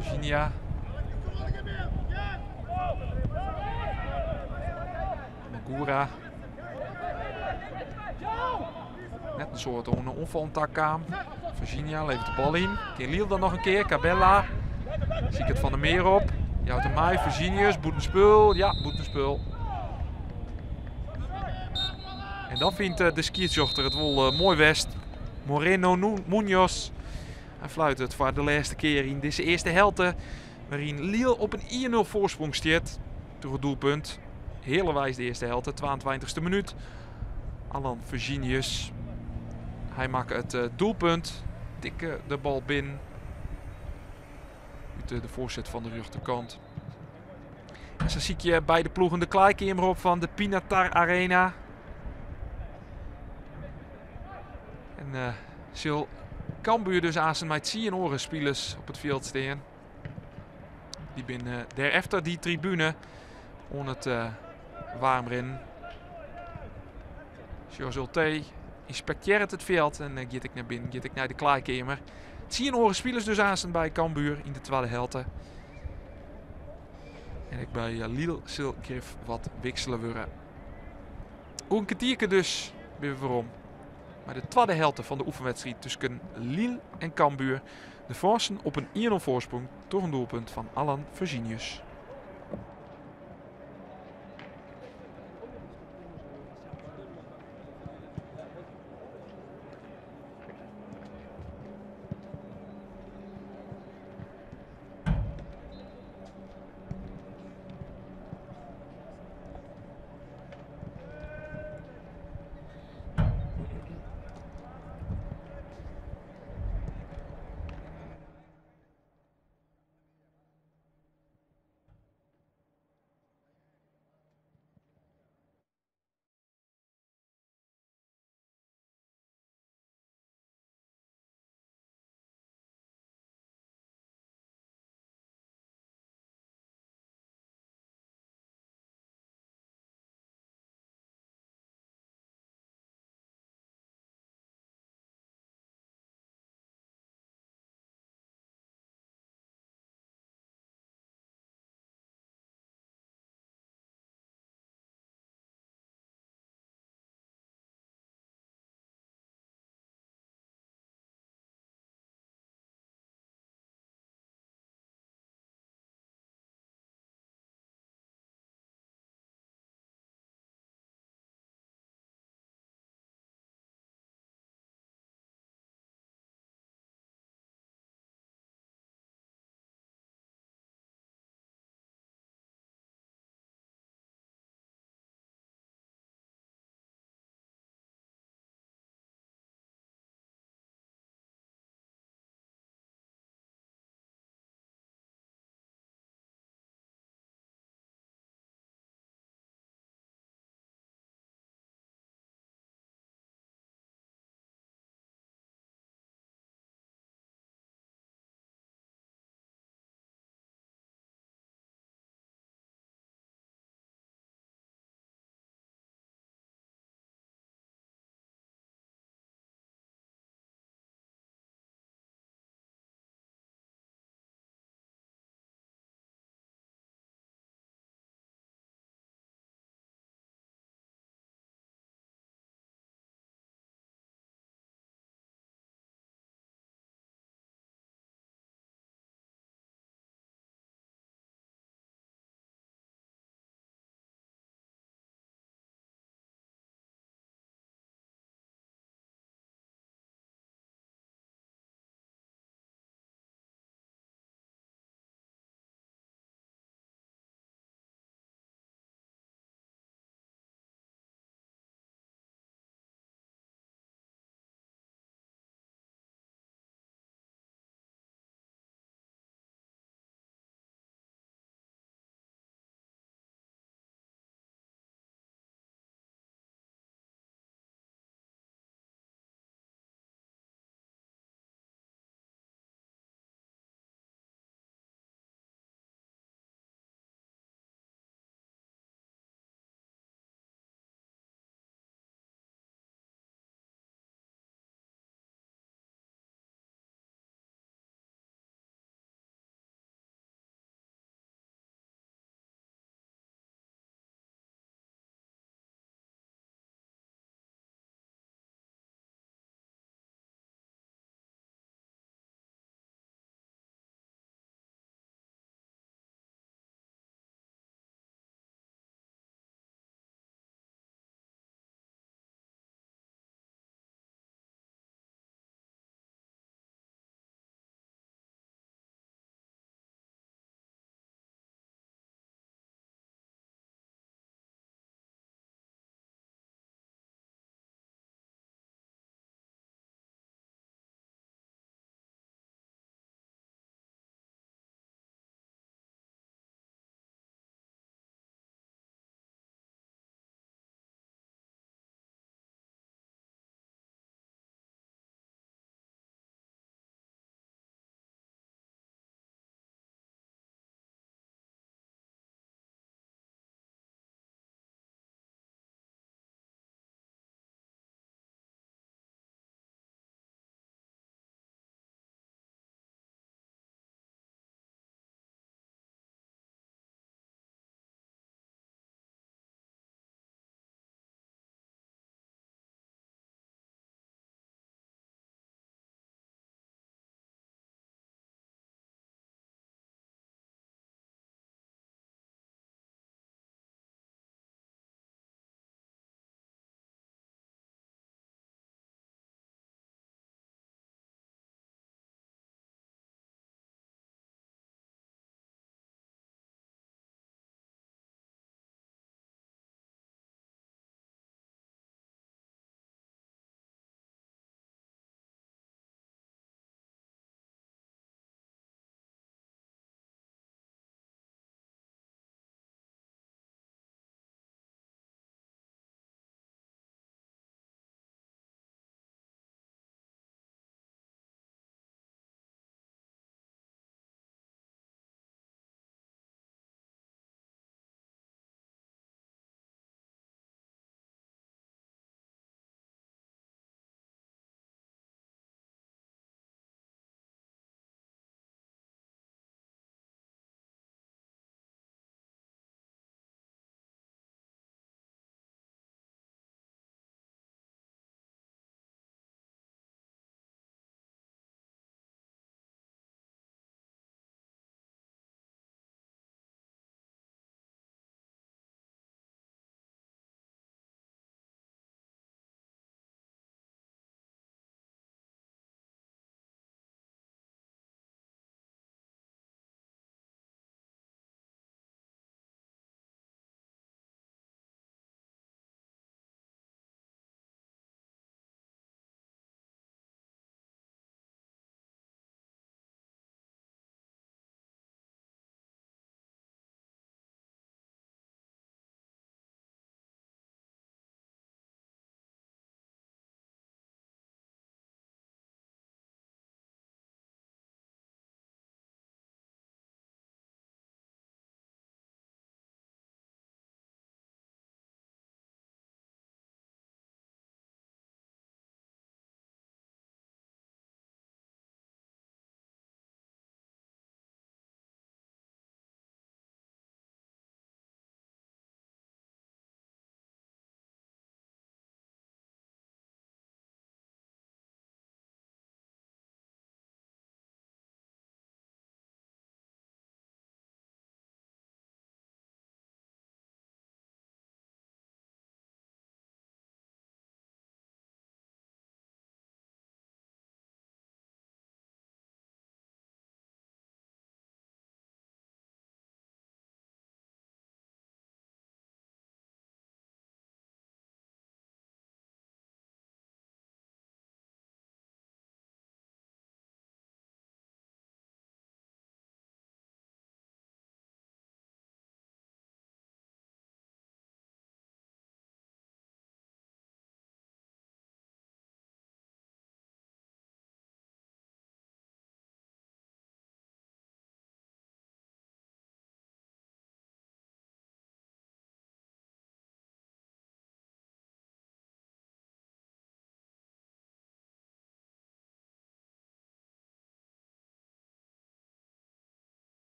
Virginia. Magura. Net een soort onvaltak aan. Virginia levert de bal in. Kelil dan nog een keer. Cabella. Zie ik het Van der Meer op. Jouwt de Maai. Virginius. Boetenspul. Ja, boetenspul. En dan vindt de scheidsrechter het wel mooi west. Moreno Munoz. Hij fluit het voor de laatste keer in deze eerste helte. Waarin Lille op een 1-0 voorsprong stiert. Door het doelpunt. Hele wijs de eerste helte. 22e minuut. Alan Virginius. Hij maakt het doelpunt. Dikke de bal binnen. Uit de voorzet van de rechterkant. En zo zie je bij de ploegen de kleikamer op van de Pinatar Arena. En zal Cambuur dus aan zijn met zien oren spelers op het veld staan. Die binnen daarachter die tribune onder het warm. George Ulte inspecteert het veld en gaat ik naar binnen, gaat ik naar de kleikamer. Zien oren spelers dus aan zijn bij Cambuur in de tweede helte. En ik bij Lille zal Griff wat wisselen worden. Hoe een kwartiertje dus weer waarom. Maar de tweede helte van de oefenwedstrijd tussen Lille en Cambuur. De Fransen op een 1-0 voorsprong door een doelpunt van Alan Virginius.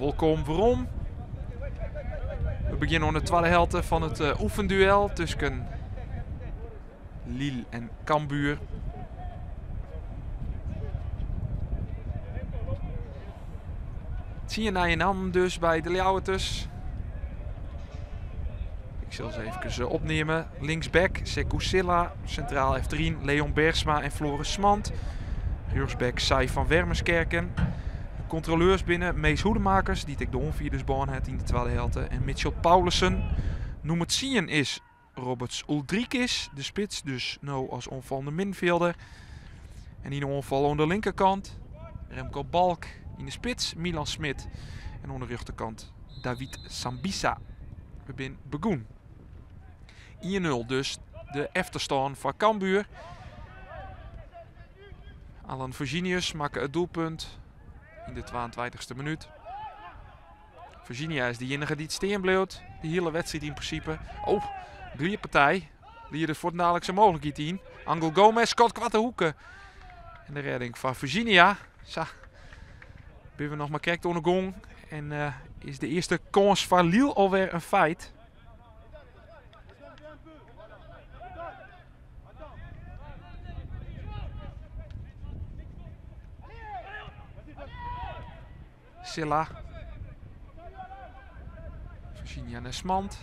Wolkom werom. We begjinne oan de twadde helte fan it eh, oefenduel tusken Lille en Cambuur. Tsien nije nammen dus by de Ljouwerters. Ik sil se efkes eh, opnimme. Linksback Sekou Sylla, sintraal efteryn Leon Bergsma en Floris Smand. Rjochtsback Sai van Wermeskerken. De kontroleurs binne Mees Hoedemakers, dy't ek de oanfierdersbân hat yn de twadde helte, en Mitchell Paulissen. Nûmer tsien is Roberts Uldrikis, de spits, dus no as oanfallende middenfjilder. En yn de oanfal oan de linkerkant Remco Balk, yn de spits Milan Smit en oan de rjochterkant David Sambissa. We binne begûn. 1-0 dus de efterstân foar Cambuur. Alan Virginius makke it doelpunt yn de 22e minút. Virginia is de iennige dy't stean bliuwt. De hiele wedstriid yn prinsipe. Oh, glierpartij. Liede fuortendaliks in mooglikheid yn. Angel Gomes skot koarte hoeke. En de rêding foar Virginia. Sa, binne we noch mar krekt oan de gong. En eh, is de earste kâns foar Lille alwer in feit. Sylla. Virginia nei Smand.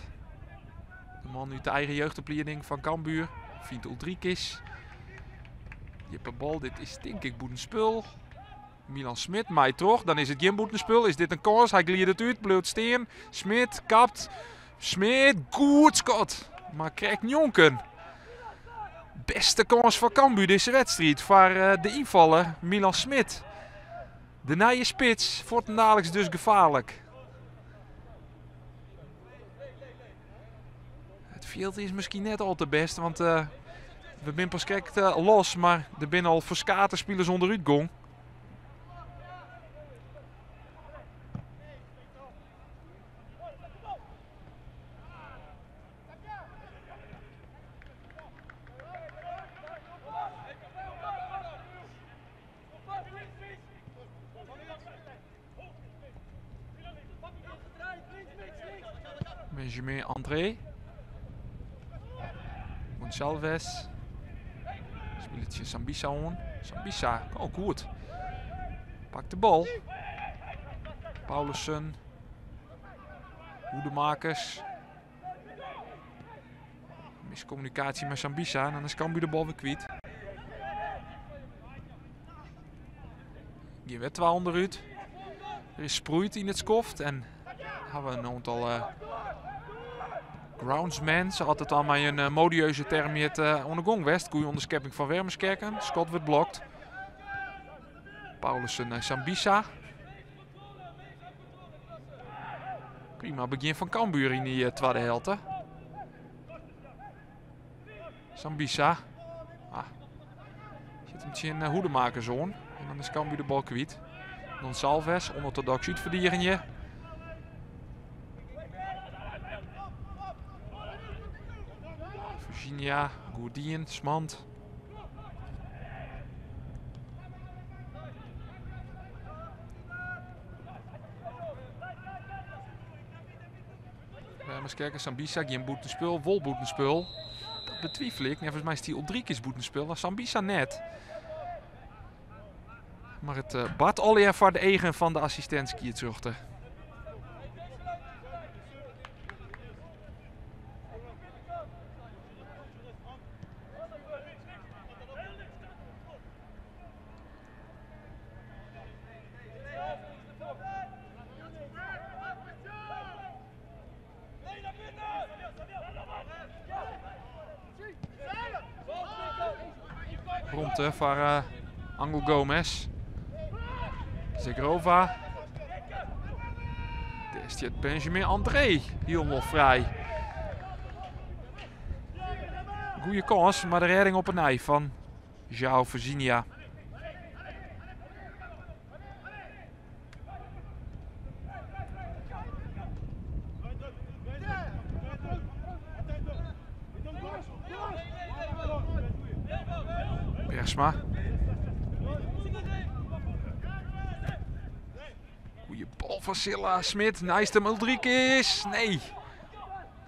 De man út de eigen jeugdoplieding fan Cambuur. Fynt Uldrikis. Djippe bal, dit is tink ik bûtenspul. Milan Smit mei troch, dan is it gjin bûtenspul. Is dit in kâns? Hy gliedet út, bliuwt stean. Smit kapt. Smit, goed skot. Mar krekt njonken. Beste kâns foar Cambuur dizze wedstriid. Foar eh, de ynfaller Milan Smit. De nije spits, fuortendaliks dus gefaarlik. It fjild is miskien net al te bêst, want uh, we binne pas krekt uh, los, mar der binne al ferskate spilers ûnderút gong. Benjamin André. Gonçalves. Spilet tsjin Sambissa oan. Sambissa, oh goed. Pakt de bal. Paulissen. Hoedemakers. Miscommunicatie met Sambissa en dan is Cambuur de bal weer kwyt. Gean wer twa ûnderút. Der is sproeid yn it skoft en hawwe we in oantal uh, groundsmen, sa't it dan mei in uh, modieuze term hjit, uh, oan de gong west. Goeie ûnderskepping fan Wermeskerken. Skot wurdt blokt. Paulissen nei Sambissa. Prima begjin fan Cambuur yn dy twadde helte. Sambissa. Ah. Sit him tsjin eh, Hoedemakers oan. En dan is Cambuur de bal kwyt. Gonçalves, onortodoks útferdigenje. Virginia, goed dien, Smand. Wermeskerken, Sambissa, gjin bûtenspul, wol bûtenspul. Dat betwivelje ik. Neffens my stie Uldrikis bûtenspul, mar Sambissa net. Mar it eh, bart allegear foar de eagen fan de assistint-skiedsrjochter. Romte foar uh, Angel Gomes. Zhegrova. Dêr stiet Benjamin André hielendal frij. Goeie kâns, mar de rêding op 'e nij fan João Virginia. Bergsma. Goeie bal. fan Silla, Smit, neist him Uldrikis. Nee,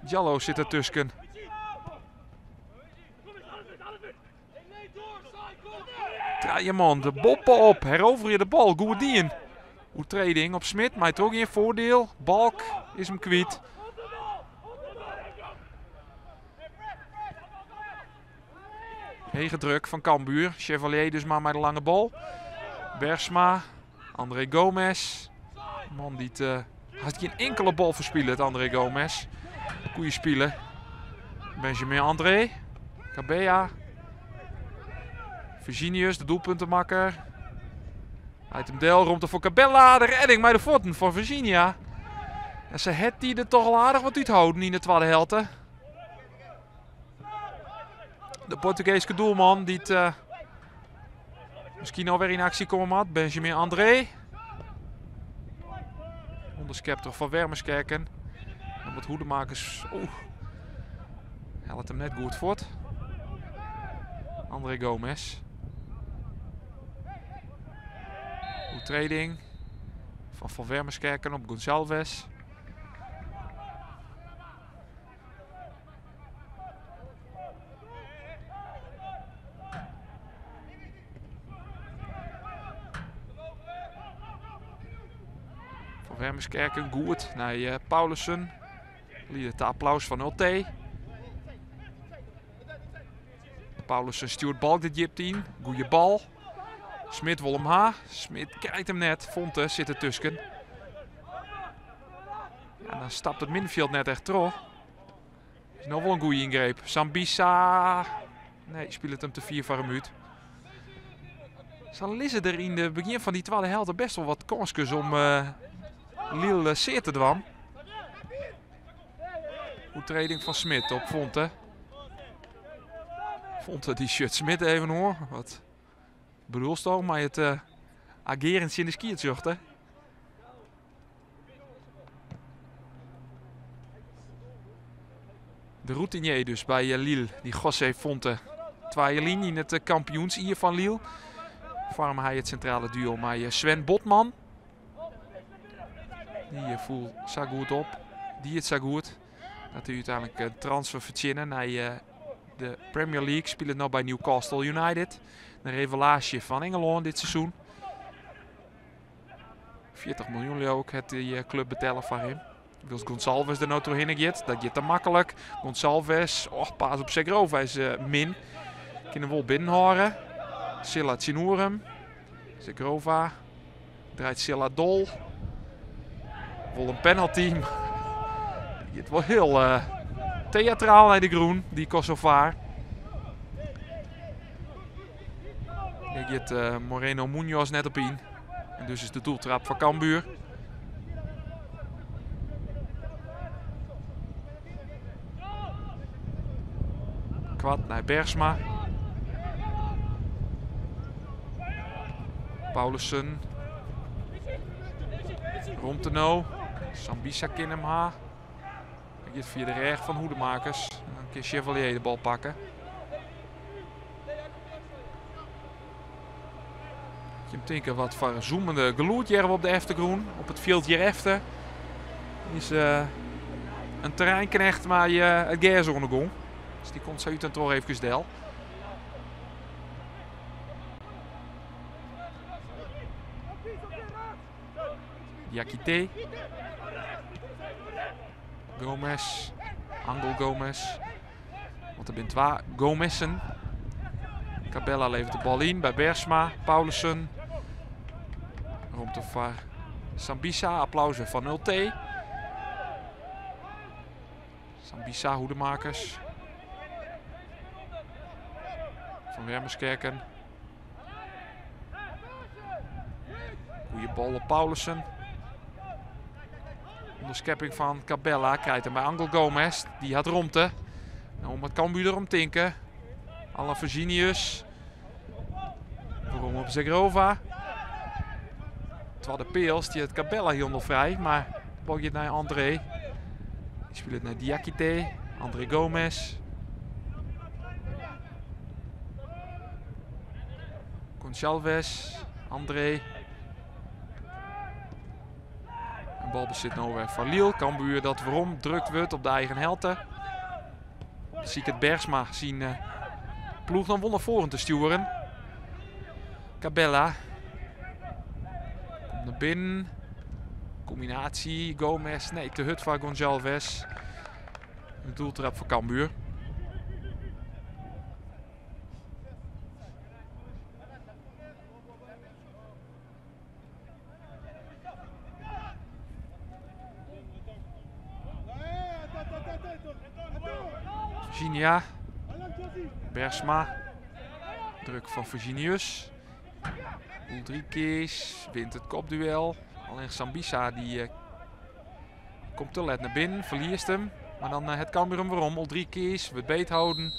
Jallo sit dertusken. Trije man de boppe op, heroverje de bal, goed dien. Oertreding op Smit, mei troch gjin foardiel. Balk is him kwyt. Hege druk fan Cambuur. Chevalier dus mar mei de lange bal. Bergsma, André Gomes. Man dy't uh, hast gjin inkele bal ferspilet, André Gomes. Goeie spiler. Benjamin André. Kabea. Virginius, de doelpuntenmakker. Uit hem del, romte foar Cabella. De redding mei de fuotten fan Virginia. En se het die der toch al aardich wat útholden yn de twadde helte. De Portugeeske doelman dy't uh, miskien alwer yn aksje komme moat. Benjamin André. Onderskept troch Van Wermeskerken. En wat Hoedemakers. Oeh. Hellet him net goed fuort. André Gomes. Oertreding fan Van Wermeskerken op Gonçalves. Van Wermeskerken goed nei eh, Paulussen. Liedt ta applaus fan Ultee. Paulussen stjoert Balk de djipte yn. Goeie bal. Smit wol him ha. Smit krijt him net. Fonte sit dertusken. Ja, dan stapt it middenfjild net echt troch. Is no wol in goede yngreep. Sambissa. Nee, spilet him te fier foar him út. Sa lizze der yn de begjin fan dy twadde helte best wol wat kânskes om uh, Lille sear te dwaan. Oertreding fan Smit op Fonte. Fonte dy sjocht Smit even oan. Wat bedoelst mei it uh, agearen tsjin de skiedsrjochter? De routinier dus by eh, Lille, dy José Fonte. Twa jier lyn yn it eh, kampioensjier fan Lille foarme hy it sintrale duo mei eh, Sven Botman. Dy foel sa goed op, die it sa goed, dat hy úteinlik in transfer fertsjinne nei de Premier League. Spilet no by Newcastle United. De revelaasje fan Ingelân dit seizoen. 40 miljoen leau ik hat dy klup betelle foar him. Wylst Gonçalves der no trochhinne giet. Dat giet te maklik. Gonçalves, och, paas op Segrova is uh, min. Kin him wol binnenhâlde. Silla tsjinoer him. Segrova draait Silla dol. Wol in penalty. Giet wol hiel uh, theatraal nei de grûn, dy Kosovaar. Dêr giet uh, Moreno Munoz net op yn. En dus is de doeltrap foar Cambuur. Kwart nei Bergsma. Paulussen. Romte no. Sambissa kin him ha. Hy giet fia de rêch fan Hoedemakers. En dan kin Chevalier de bal pakke. Jim tinke wat foar zoemende gelûd hearre we op de eftergrûn, op it fjild hjirefter. Is uh, in terreinknecht mei uh, it gers oan de gong. Dus dy komt sa út en troch eefkes del. Diakité. Gomez. Angel Gomez. Want der binne twa Gomessen. Cabella levert de bal yn by Bergsma. Paulussen. Romte foar Sambissa. Applaus fan Ultee. Sambissa, Hoedemakers. Van Wermeskerken. Goeie bal op Paulussen. Onderskepping fan Cabella krijt him by Angel Gomes. Dy hat romte. No moat Cambuur derom tinke. Alan Virginius. Werom op Zegrova. Twadde peal stiet Cabella hielendal frij, mar de bal giet nei André. Dy spilet nei Diakité. André Gomes. Goncalves. André. Balbesit no wer foar Lille. Cambuur dat werom drukt wurdt op de eigen helte. Siket Bergsma syn ploech dan wol nei foaren te stjoeren. Cabella komt nei binnen. Kombinaasje Gomez. Nee, te hurd foar Gonçalves. In doeltrap foar Cambuur. Virginia. Bergsma. Druk fan Virginius. Uldrikis wint it kopduel. Allinnich Sambissa dy eh, komt te let nei binnen, ferliest him. Mar dan eh, het Cambuur him werom. Uldrikis wurdt beetholden.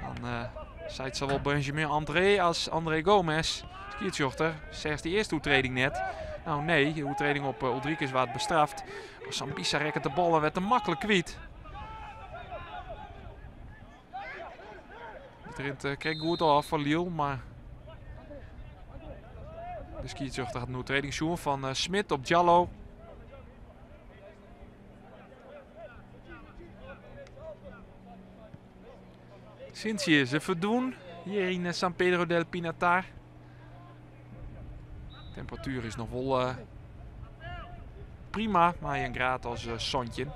Dan uh, seit sawol Benjamin André as André Gomes, skiedsrjochter, seachst de earste oertreding net. Nou nee, de oertreding op uh, Uldrikis waard bestraft. Maar Sambissa rekket de bal en werd te maklik kwyt. It rint uh, krekt goed ôf foar Lille, mar de skiedsrjochter hat in oertreding sjoen fan uh, Smit op Jallo. Sintsje is ferdwûn hjir yn San Pedro del Pinatar. Temperatuer is noch wol uh, prima, mei in graad as uh, 17.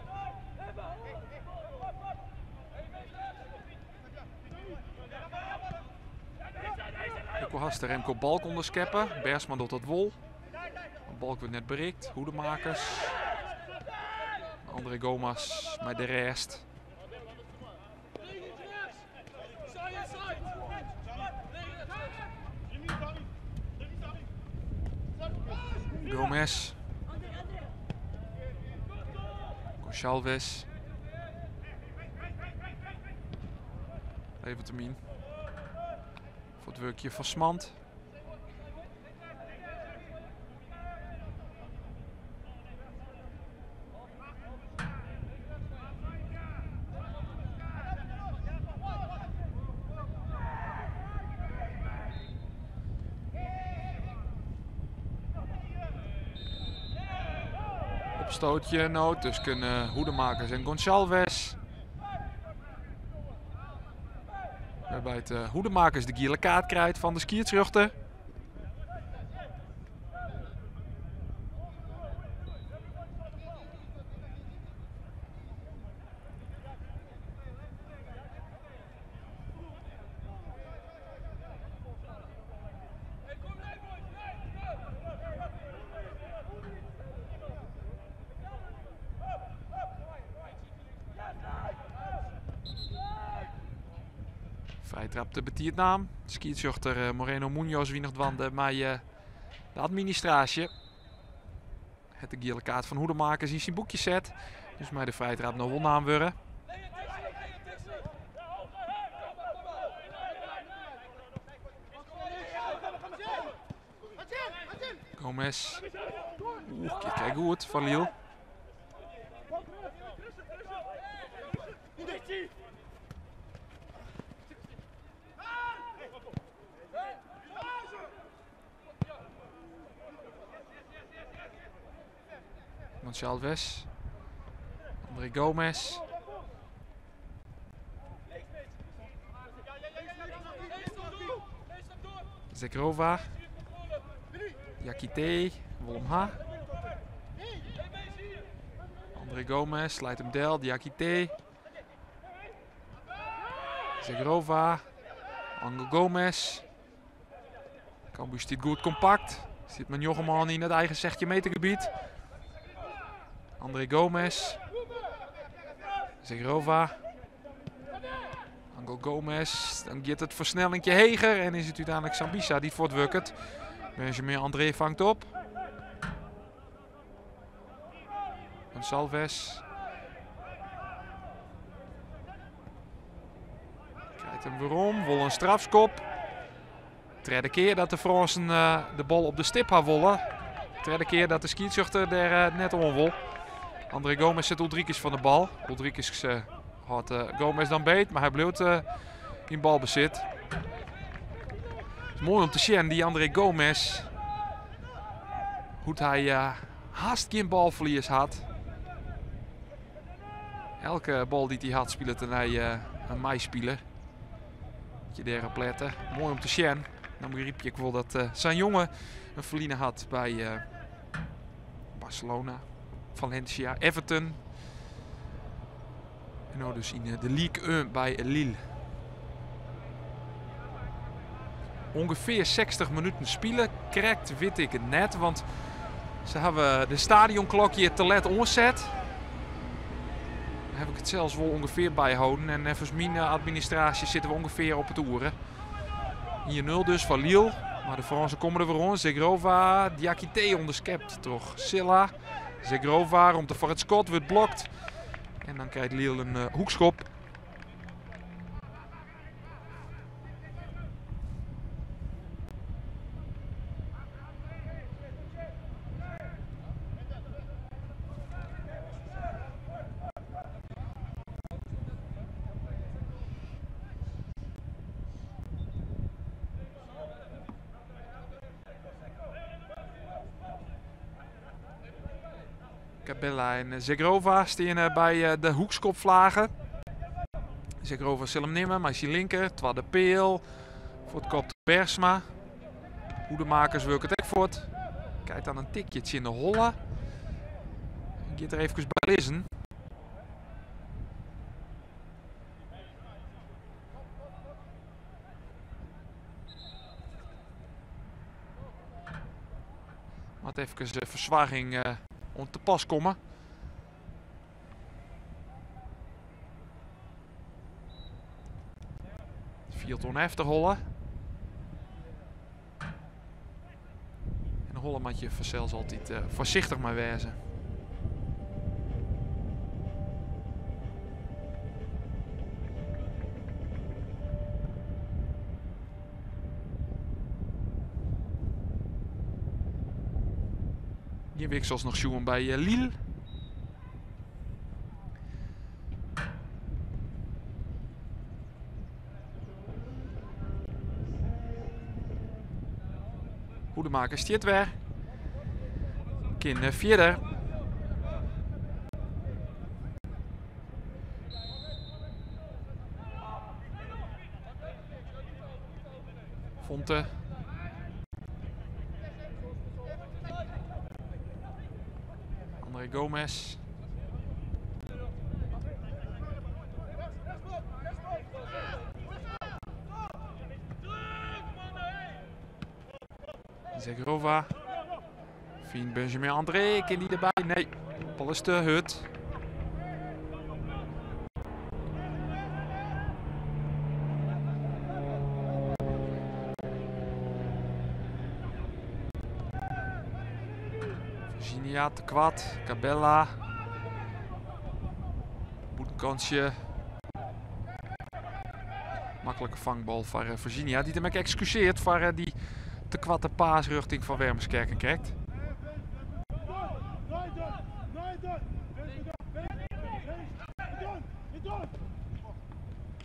Ek wol hast Remco Balk ûnderskeppe. Bergsma docht dat wol. Balk wurdt net berikt. Hoedemakers. André Gomes mei de rêst. Gomes. Gonçalves. Levert him yn. Foar it wurkje fan Smand. Opstootje no tusken uh, Hoedemakers en Gonçalves. Wêrby't uh, Hoedemakers de giele kaart krijt fan de skiedsrjochter. Frijtrap te betiid naam. Skiedsrjochter eh, Moreno Munoz wie noch dwaande mei eh, de administraasje. Het de giele kaart fan Hoedemakers yn syn boekje set. Dus mei de frijtrap no wol naam wurde. Gomez. Oeh, kijk goed van Lille. Gonçalves. André Gomes. Zegrova. Diakité. Wolmha. André Gomes leit him del. Diakité. Zegrova. Angel Gomes. Cambuur stiet goed kompakt. Sit mei njoggen man yn it eigen 16 meter gebiet. André Gomes. Zegrova. Angel Gomes. Dan giet it fersnellinkje heger en is it úteinlik Sambissa dy't fuortwurket. Benjamin André fangt op. Gonçalves. Krijt him werom. Wol in strafskop. Tredde kear dat de Frânsen eh, de bal op de stip ha wolle. Tredde kear dat de skiedsrjochter dêr eh, net oan wol. André Gomes set Uldrikis fan de bal. Uldrikis uh, hâldt Gomes dan beet, mar hy bliuwt yn balbesit. Moai om te sjen, dy André Gomes. Hoe't hy hast gjin balferlies hat. Elke bal dy't hy hat spilet er nei in meispiler. Dat je dêr op lette. Moai om te sjen. Dan begryp je ek wol dat sa'n jonge in ferline hat by Barcelona, Valencia, Everton. En no dus yn de Ligue 1 by Lille. Ungefear 60 minuten spile. Krekt wit ik it net, want se hawwe de stadionklok hjir te let oanset. Dan haw ik it sels wol ungefear byholden. En neffens myn administraasje sitte we ungefear op it oere. 1-0 dus foar Lille. Mar de Frânsen komme der wer oan. Zhegrova, Diakité ûnderskept troch Sylla. Zhegrova romte foar it skot, wurdt blokt. En dan krijt Lille in hoekskop. Cabella en Zhegrova steane by de hoekskopflagen. Zhegrova sil him nimme mei syn linker, twadde peal. Fuortkopt Bergsma. Hoedemakers wurket ek fuort. Krijt dan in tikje tsjin de holle. Giet der efkes by lizzen. Moat efkes de fersoarging oan te pas komme. Fielt oan efterholle. En de holle moat je fansels altyd foarsichtich mei wêze. Gjin wiksels noch sjoen by Lille. Hoedemaker stiet wer. Kin fierder. Fonte. André Gomes. Zhegrova. Fien Benjamin André, kin die derby? Nee, bal is te hurd. Virginia te kwad, Cabella. Bûtenkantsje. Maklike fangbal foar Virginia, dy't him ek ekskusearret foar dy te koarte paas rjochting Van Wermeskerken krekt.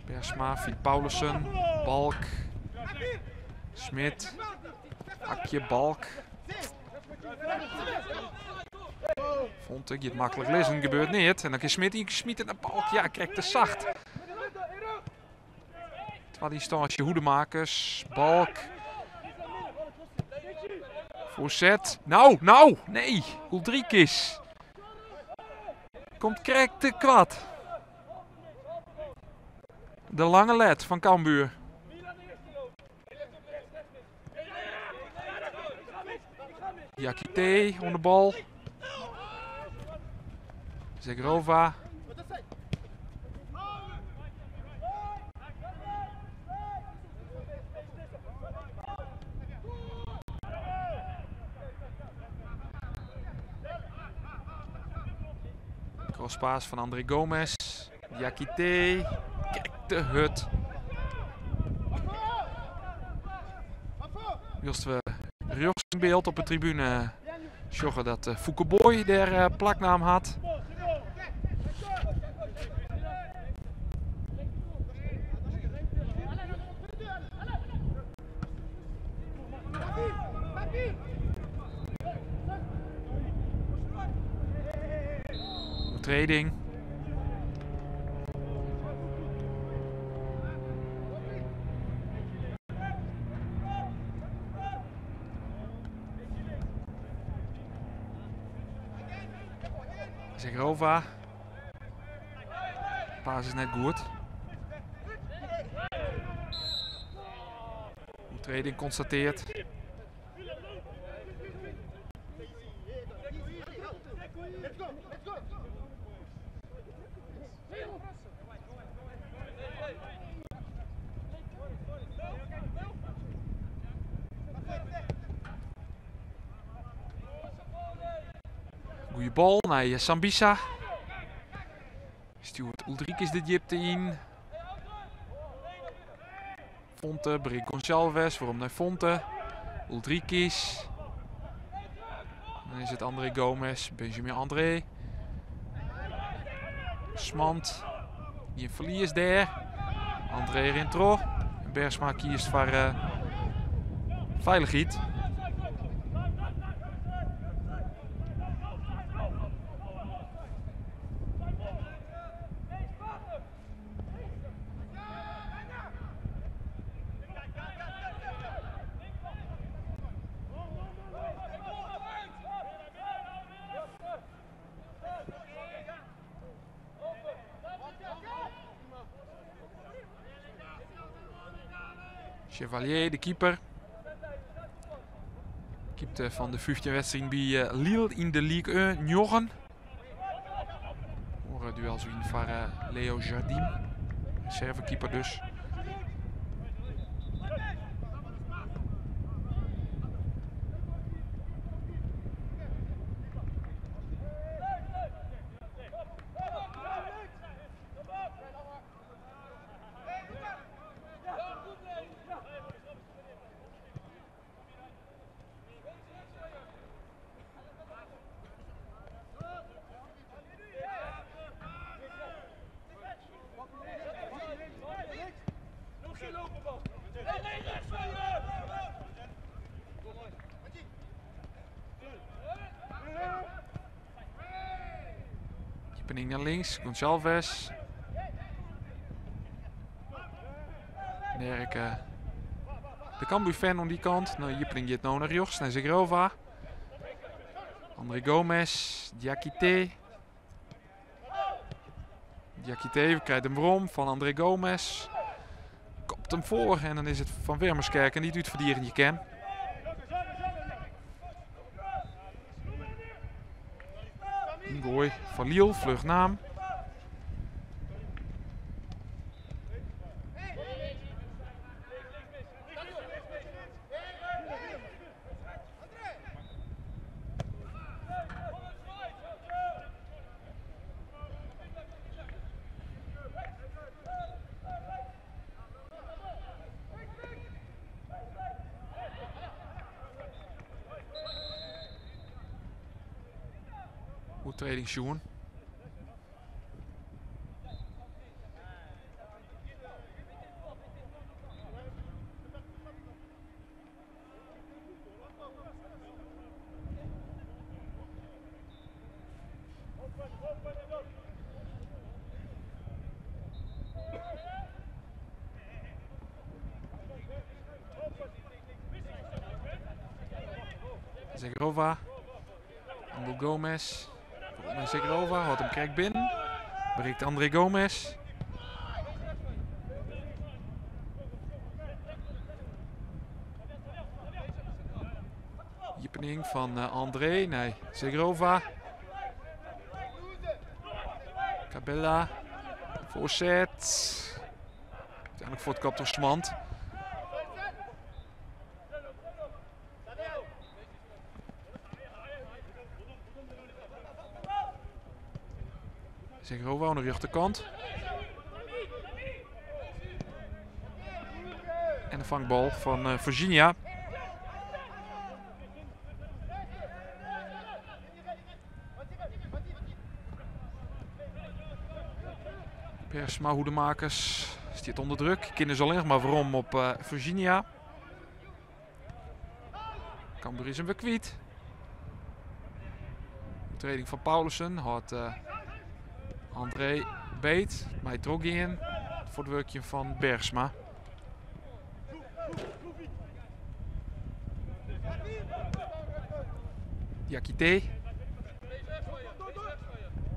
Bergsma fynt Paulissen, Balk, Smit, Akje, Balk. Fonte giet maklik lizzen, gebeurt neat. En dan kin Smit ynsmite nei Balk. Ja, krekt te sacht. Twadde ynstânsje Hoedemakers, Balk. Voorzet. Nou, nou, nee. Uldrikis. Komt krekt te kwad. De lange let fan Cambuur. Diakité oan de bal. Zhegrova. Crosspaas fan André Gomes. Diakité. Krekt te hurd. Wylst we rjochts yn byld op 'e tribune sjogge dat Foeke Booy dêr plaknaam hat. Oertrêding. Zegrova. Pass is net goed. Oertrêding konstatearre. Goede bal nei Sambissa. Stjoert Uldrikis de djipte yn. Fonte, berikt Gonçalves, werom nei Fonte. Uldrikis. Dan is it André Gomes, Benjamin André. Smand, gjin ferlies dêr. André rint troch. En Bergsma kiest foar feilichheid. Chevalier, de keeper. Keepte fan de 15 wedstriden by Lille yn de Ligue 1 njoggen. Oare duels wûn foar Leo Jardim, reservekeeper dus. Iepening nei links, Gonçalves. Dêr de Cambuur-fan oan dy kant. No, iepening giet no nei rjochts, nei Zhegrova. André Gomes, Diakité. Diakité krijt him werom fan André Gomes. Kopt him foar en dan is it Van Wermeskerken dy't útferdigenje kin. Yngoai fan Lille, fluch naam. Oertrêding sjoen. Zhegrova. Angel Gomes. Zhegrova hâldt him krekt binnen. Berikt André Gomes. Iepening fan André nei Zhegrova. Cabella. Foarset. Uteinlik fuortkopt troch Smand. Zhegrova oan de rjochterkant. En de fangbal fan Virginia. Bergsma, Hoedemakers stiet ûnder druk. Kin dus allinnich mar werom op Virginia. Cambuur is him wer kwyt. Oertrêding fan Paulissen hâldt. André Beet mei trochgean foar it wurkjen fan Bergsma. Diakité.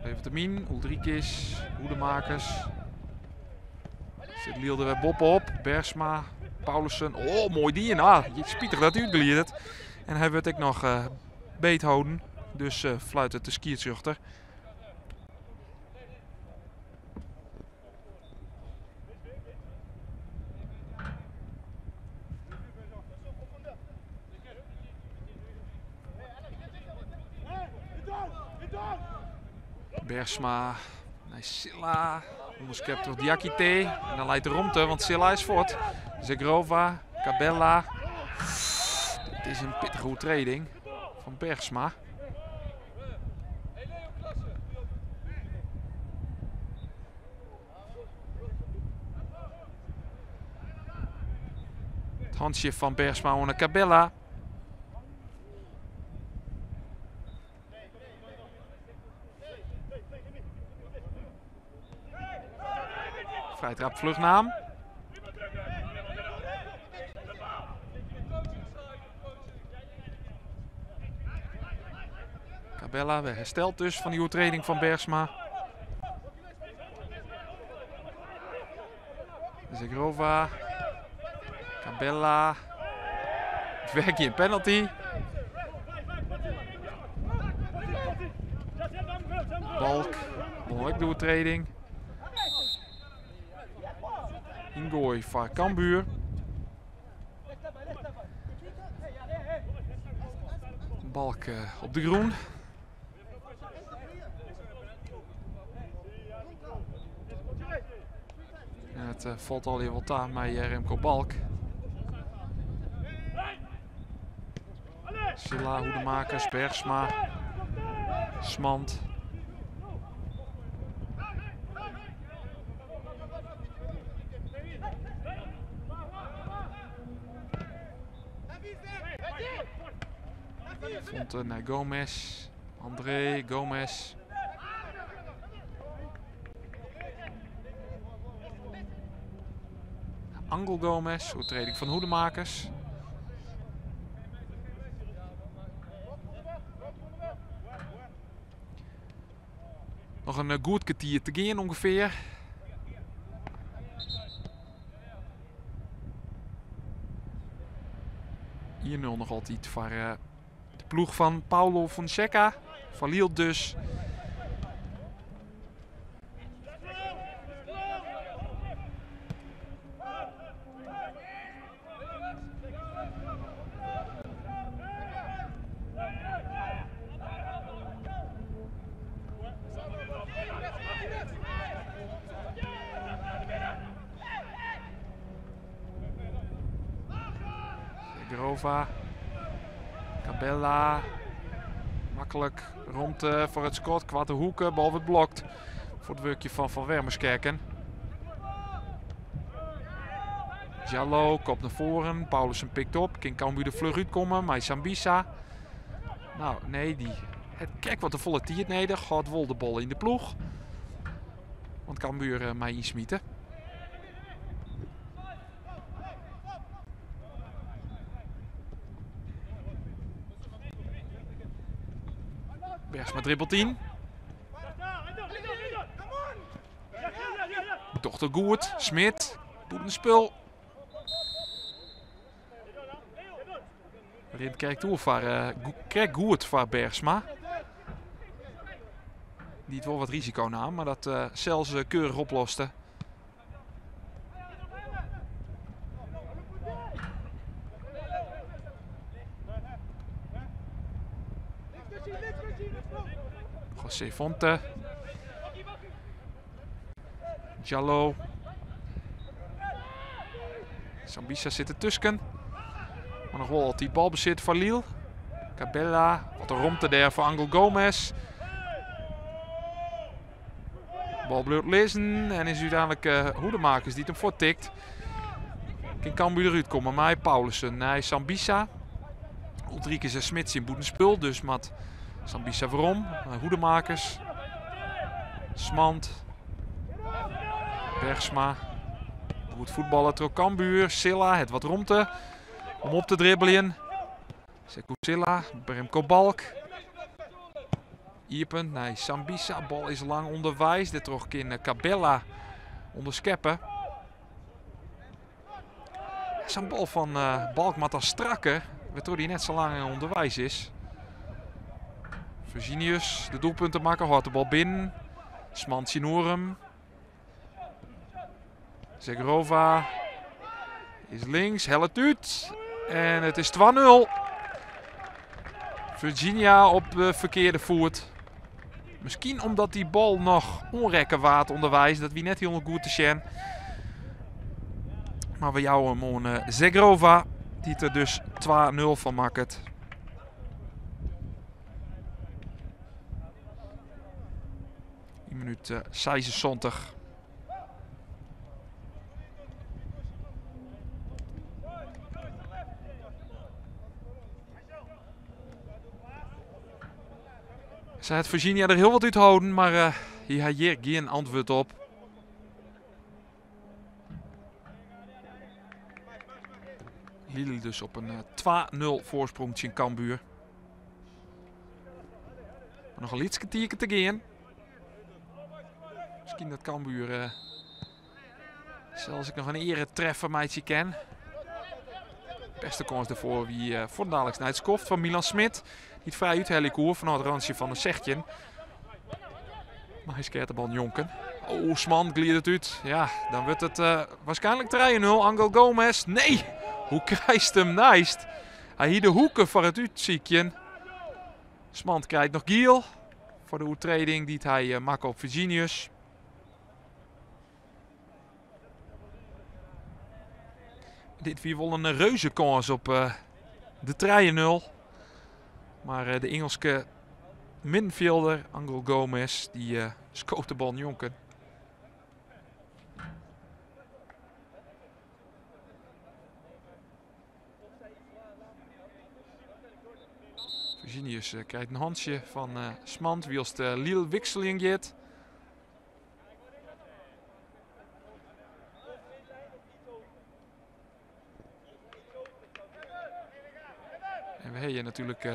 Levert hem yn. Uldrikis, Hoedemakers. Sit Lille der wer boppe-op. Bergsma, Paulissen. Oh, moai dien. Ah, spitich dat hy útgliedet. En hy wurdt ek noch beet holden. Dus fluit it de skiedsrjochter. Bergsma nei Silla. Onderskept troch Diakité. En dan leit de romte, want Silla is fuort. Zegrova, Cabella. Dit is in pittige oertreding fan Bergsma. It hantsje fan Bergsma oan de Cabella. Vrije trap fluch naam. Cabella wer hersteld dus fan die oertreding fan Bergsma. Zegrova. Cabella. Het werk hier penalty. Balk. Wol ek de oertreding. Yngoai foar Cambuur. Balk op de grûn. En it falt allegear wol ta mei Remco Balk. Silla, Hoedemakers, Bergsma, Smand. Fonte nei Gomez. André Gomez. Angel Gomez, oertreding fan Hoedemakers. Noch in goed kertier te gean ûngefear. Ien-nul noch altyd foar de ploech fan Paulo Fonseca. Foar Lille dus. Grova. Cabella. Maklik romte foar it skot. Koarte hoeke, bal wurdt blokt. Foar it wurkje fan Van Wermeskerken. Jallo kop nei foaren. Paulissen pikt op. Kin Cambuur der fluch útkomme mei Sambissa. Nou, nee, dy hat krekt wat te folle tiid nedich. Hâldt wol de bal yn de ploech. Want Cambuur mei ynsmite. Bergsma dribbelt yn. Docht it goed. Smit, bûtenspul. Rint krekt oer foar, krekt goed foar Bergsma. Dy't wol wat risiko naam, mar dat sels keurich oploste. José Fonte. Jallo. Sambissa sit dertusken. Mar noch wol altyd balbesit foar Lille. Cabella, wat in romte dêr foar Angel Gomes. Bal bliuwt lizzen en is úteinlik Hoedemakers dy't him fuorttikt. Kin Cambuur derút komme mei Paulissen nei Sambissa. Uldrikis en Smit syn bûtenspul, dus moat Sambissa werom nei Hoedemakers. Smand. Bergsma. Goed fuotballe troch Cambuur. Silla hat wat romte om op te dribbeljen. Sekou Silla, Remco Balk. Iepen nei Sambissa. Bal is lang ûnderweis. Dêrtroch kin Cabella ûnderskeppe. Sa'n bal fan Balk moat dan strakker, wêrtroch hy net sa lang ûnderweis is. Virginius, de doelpuntenmakker, hâldt de bal binnen. Smand tsjinoer him. Zhegrova is links, hellet út. En it is 2-0. Virginia op de ferkearde foet. Miskien omdat dy bal noch oanrekke waard ûnderweis. Dat wie net hiel goed te sjen. Mar we jouwe him oan Zhegrova, dy't der dus 2-0 fan makket. Yn minút 76. Se hat Virginia der hiel wat útholden, mar hy hat hjir gjin antwurd op. Lille dus op in 2-0 foarsprong tsjin Cambuur. Mar noch in lyts kertierke te gean. Miskien dat Cambuur sels ek noch in earetreffer meitsje kin. Bêste kâns dêrfoar wie fuortendaliks nei it skoft fan Milan Smit. Dy't frij úthelje koe fanôf it rantsje fan de 16. Mar hy skeat de bal njonken. Oh, Smand gliedet út. Ja, dan wurdt it waarskynlik 3-0. Angel Gomes. Nee! Hoe krijst him neist? Hy hie de hoeke foar it útsykjen. Smand krijt noch giel foar de oertreding dy't hy makke op Virginius. Dit wie wol in reuze kâns op de 3-0. Mar de Ingelske middenfjilder Angel Gomes dy skoot de bal njonken. Virginius krijt in hantsje fan Smand, wylst Lille wikseljen giet. En we hawwe natuerlik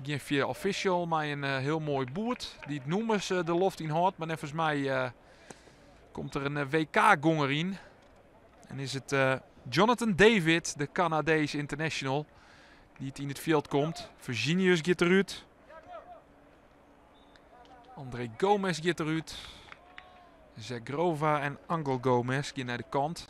gjin fjirde official mei in hiel moai boerd dy't nûmers de loft yn hâldt. Mar neffens my komt der in WK-gonger yn. En is it Jonathan David, de Kanadees international, dy't yn it fjild komt. Virginius giet derút. André Gomes giet derút. Zhegrova en Angel Gomes gean nei de kant.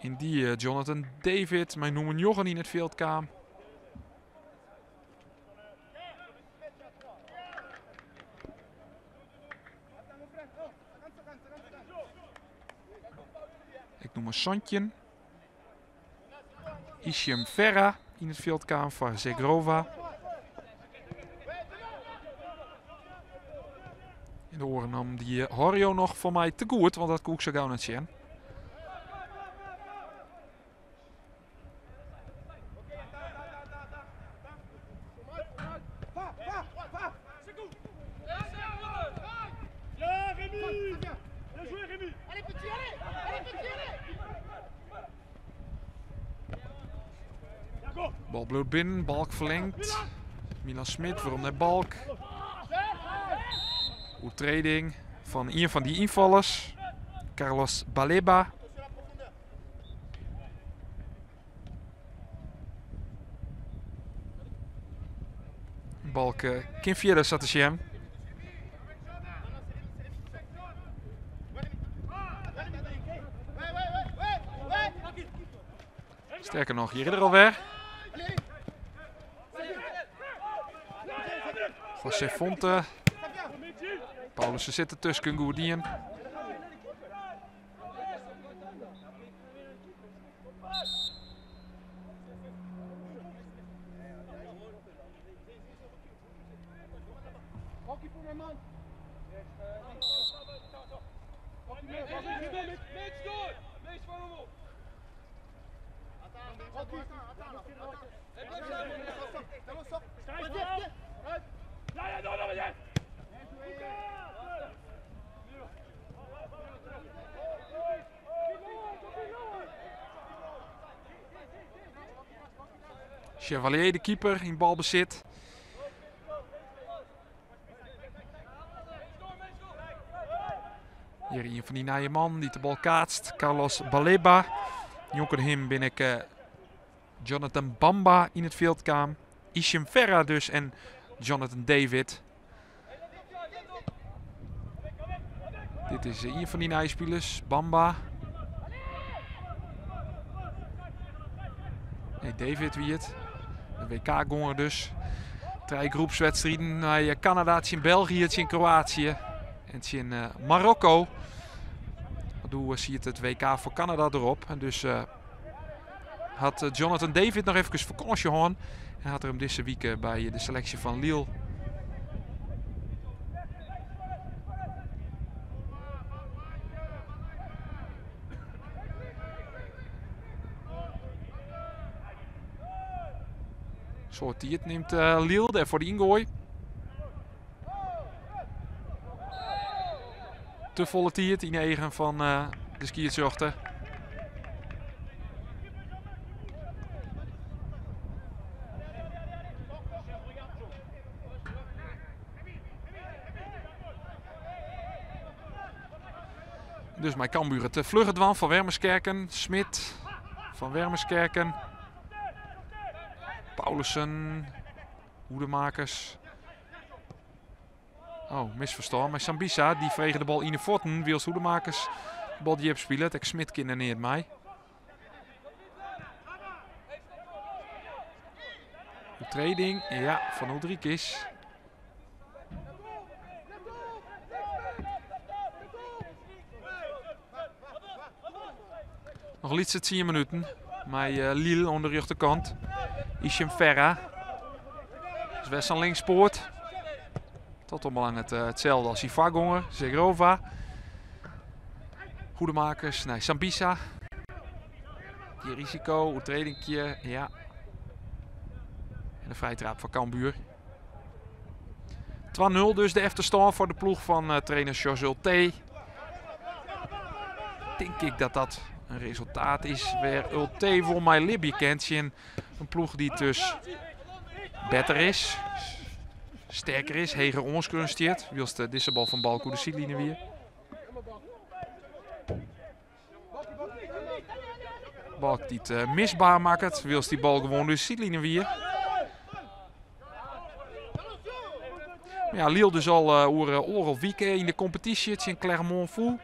Yn dy Jonathan David mei nûmer njoggen yn it fjild kaam. Ek nûmer 17. Hichem Ferra yn it fjild kaam foar Zhegrova. En de oare nam dy Horio noch foar my te goed, want dat koe ik sa gau net sjen. Bal bliuwt binnen, Balk ferlingt. Milan Smit werom nei Balk. Oertreding fan ien fan dy ynfallers, Carlos Baleba. Balk kin fierder sa te sjen. Sterker noch, hjir is er alwer. José Fonte. Paulussen sit dertusken, goed dien. Chevalier de keeper yn balbesit. Hjir ien fan dy nije mannen dy't de bal kaatst, Carlos Baleba. Njonken him bin ik eh, Jonathan Bamba yn it fjild kaam. Ishim Ferra dus en Jonathan David. Dit is ien fan dy nije spilers, Bamba. Nee, David wie it. De WK-gonger dus. Trije groepswedstriden nei Kanada, tsjin België, tsjin Kroatië en tsjin eh, Marokko. Doe siet it WK foar Kanada derop. En dus eh, hat Jonathan David noch efkes fakânsje hân en hat er him dizze wike by de seleksje fan Lille. Soad tiid nimt eh, Lille dêr foar de yngoai. Te folle tiid yn de eagen fan eh, de skiedsrjochter. Dus mei Cambuur it flugge dwaan fan Wermeskerken. Smit van Wermeskerken. Paulussen. Hoedemakers. Oh, misferstân. Mei Sambissa, dy frege de bal yn de fuotten, wylst Hoedemakers de bal djip spilet. Ek Smit kin der neat mei. Oertreding, ja, fan Uldrikis. Noch lytse tsien minuten mei eh, Lille oan de rjochterkant. Ishim Ferra. Dus wer sa'n linkspoat. Tot oanbelanget uh, itselde as syn foargonger, Zhegrova. Hoedemakers nei Sambissa. Die risiko, oertredinkje, ja. En de frije traap foar Cambuur. 2-0 dus de efterstân foar de ploech fan uh, trainer Sjors Ultee. Tink ik dat dat in resultaat is wêr Ultee wol mei libje kin tsjin in ploech dy't dus better is, sterker is, heger oanskreaun stiet. Wylst eh, dizze bal fan Balk oer de sydline wie. Balk dy't eh, misbaar makket, wylst dy bal gewoan de sydline wie. Ja, Lille dus al uh, oer uh, oardel wike yn de kompetysje tsjin Clermont Foot.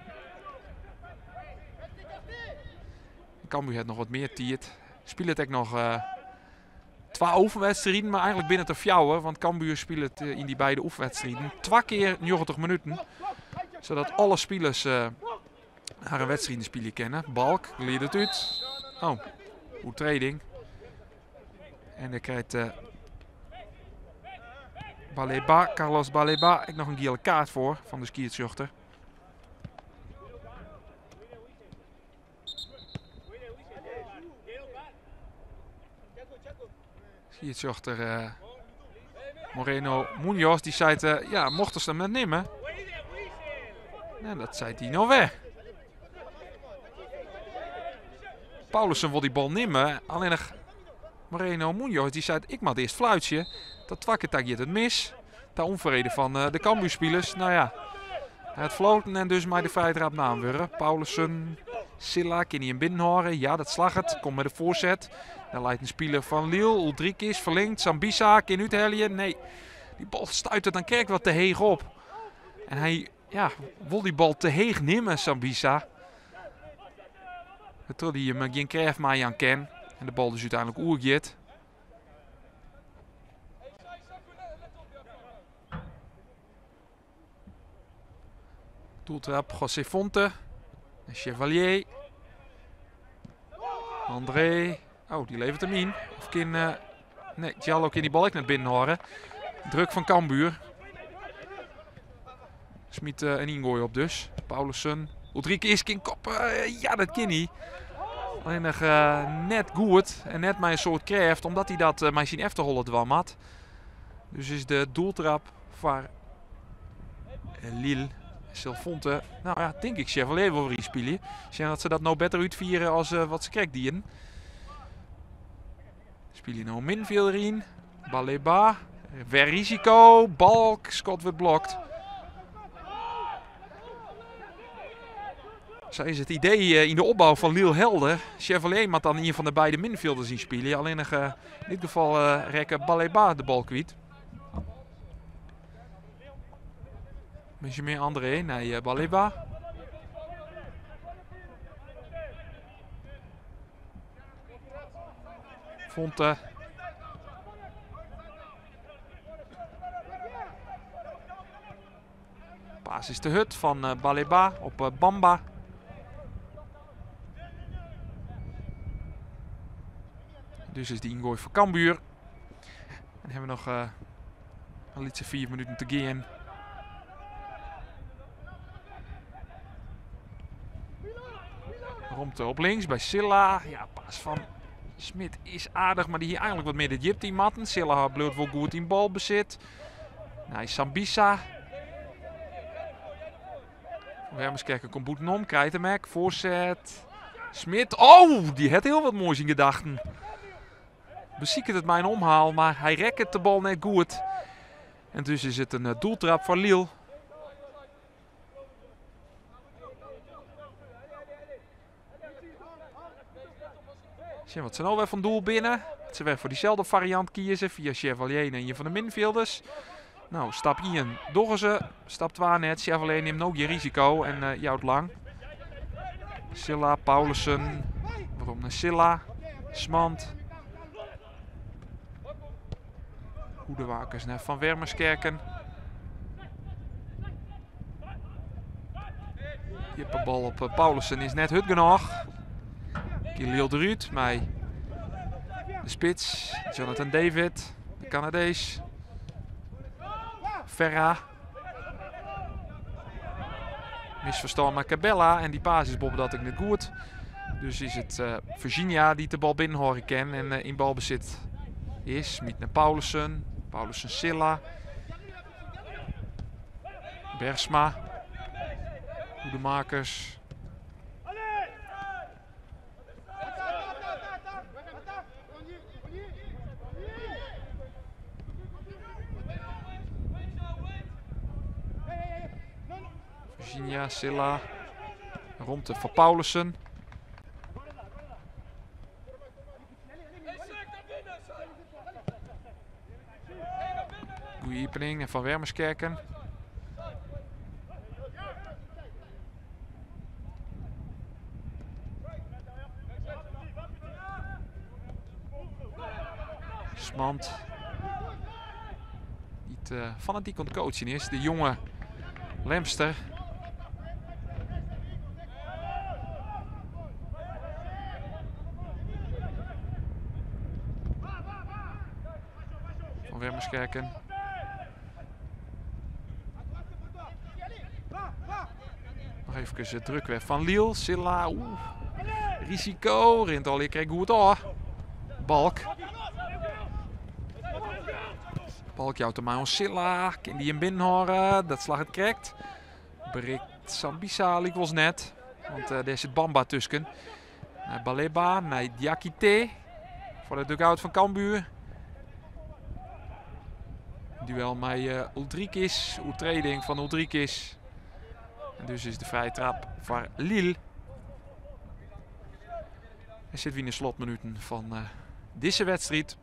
Cambuur hat noch wat mear tiid. Spilet ek noch uh, twa oefenwedstriden, mar eigentlik binne it der fjouwer, want Cambuur spilet yn dy beide oefenwedstriden twa kear 90 minuten, sadat alle spilers uh, harren wedstriden spylje kinne. Balk liedt it út. Oh, oertreding. En dan krijt uh, Baleba, Carlos Baleba, ek noch in giele kaart foar fan de skiedsrjochter. Skiedsrjochter uh, Moreno Munoz die seit, uh, ja, mochten se hem net nimme. Nou, dat seit hy no wer. Paulussen wol dy bal nimme, allinnich Moreno Munoz die seit, ik moat earst fluitsje. Dat twa kear ta giet it mis. Ta ûnfrede fan eh, de Cambuurspilers. Nou ja, hy hat floten en dus mei de frije traap naam wurde. Paulussen, Silla, kin hy him binnenhâlde? Ja, dat slagget. Komt mei de foarset. Dan leit in spiler fan Lille, Uldrikis, ferlingt. Sambissa kin úthelje. Nee, dy bal stuitet dan krekt wat te heech op. En hy ja, wol dy bal te heech nimme, Sambissa. Wêrtroch hy him gjin krêft meijaan kin. En de bal dus úteinlik oergiet. Doeltrap José Fonte. En Chevalier. André. Oh, dy leveret him yn. Of kin... Uh, nee, Diallo kin dy bal ek net binnenhâlde. Druk fan Cambuur. Smyt uh, in yngoai op dus. Paulussen. Uldrikis kin koppen. Uh, ja, dat kin hy. Allinnich net goed en net mei in soad krêft, omdat hy dat mei syn efterholle dwaan moat. Dus is de doeltrap foar Lille. Sil Fonte, nou ja, tink ik Chevalier wol wer ynspylje. Sjen dat se dat no better útfiere as wat se krekt dienen. Spylje no middenfjilder yn. Baleba. Wer risiko. Balk. Skot wurdt blokt. Sa is it idee yn de opbou fan Lille helder. Chevalier moat dan ien fan de beide middenfielders ynspylje. Allinnich yn dit gefal rekke Baleba de bal kwyt. Benjamin André nei Baleba. Fonte. Paas is te hurd fan eh, Baleba op eh, Bamba. Dus is de yngoai foar Cambuur. En hebben we noch uh, in lytse 4 minuten te gean. Romte op links by Silla. Ja, paas fan Smit is aardich, mar dy hie eigenlik wat mear de djipte yn moatten. Silla bliuwt wol goed yn balbesit. Nei Sambissa. Wermeskerken komt bûtenom, krijt him ek. Foarset. Smit. Oh, dy hat hiel wat moais yn gedachten. Besiket it mei in omhaal, mar hy rekket de bal net goed. En dus is it in eh, doeltrap foar Lille. Sjen wat se no wer fan doel binne. Dat se wer foar dyselde fariant kieze fia Chevalier en ien fan de middenfielders. No, stap 1 dogge se, stap 2 net. Chevalier nimt no gjin risiko en uh, jout lang. Silla, Paulussen, werom nei Silla, Smand. Hoedewakers nei Van Wermerskerken. Djippe bal op eh, Paulussen is net hurd genôch. Kiliel derút mei de spits Jonathan David, de Kanadees. Ferra. Misferstân mei Cabella en dy paas is boppedat ek net goed. Dus is it eh, Virginia dy't de bal binnenhâlde kin en eh, yn balbesit is. Smyt nei Paulussen. Paulussen Silla. Bergsma. Hoedemakers. Virginia, Silla. Romte foar Paulussen. Goeie iepening en Van Wermerskerken. Smand. Dy't uh, fanatyk oan it coachen is. De jonge Lemster. Van Wermerskerken. Noch even druk wer fan Lille. Silla, oeh. Risiko, rint al krekt goed ôf. Balk. Balk jout him mei oan Silla. Kin dy him binnenhâlde? Dat slagget krekt. Berikt Sambissa lykwols net. Want uh, dêr sit Bamba tusken. Nei Baleba, nei Diakité. Foar de dugout fan Cambuur. Duel mei uh, Uldrikis. Oertreding fan Uldrikis. En dus is de frije trap foar Lille. En sitte we yn de slotminuten fan uh, dizze wedstriid.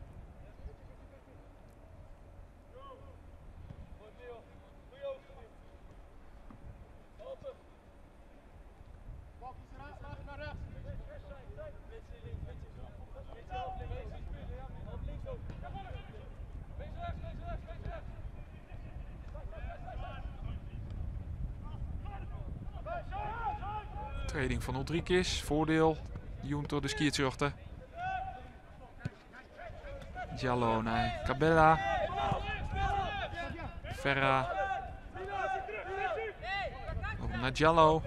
Oertreding fan Uldrikis, foardiel jûn troch de skiedsrjochter. Diallo nei Cabella. Ferra. Op nei Diallo.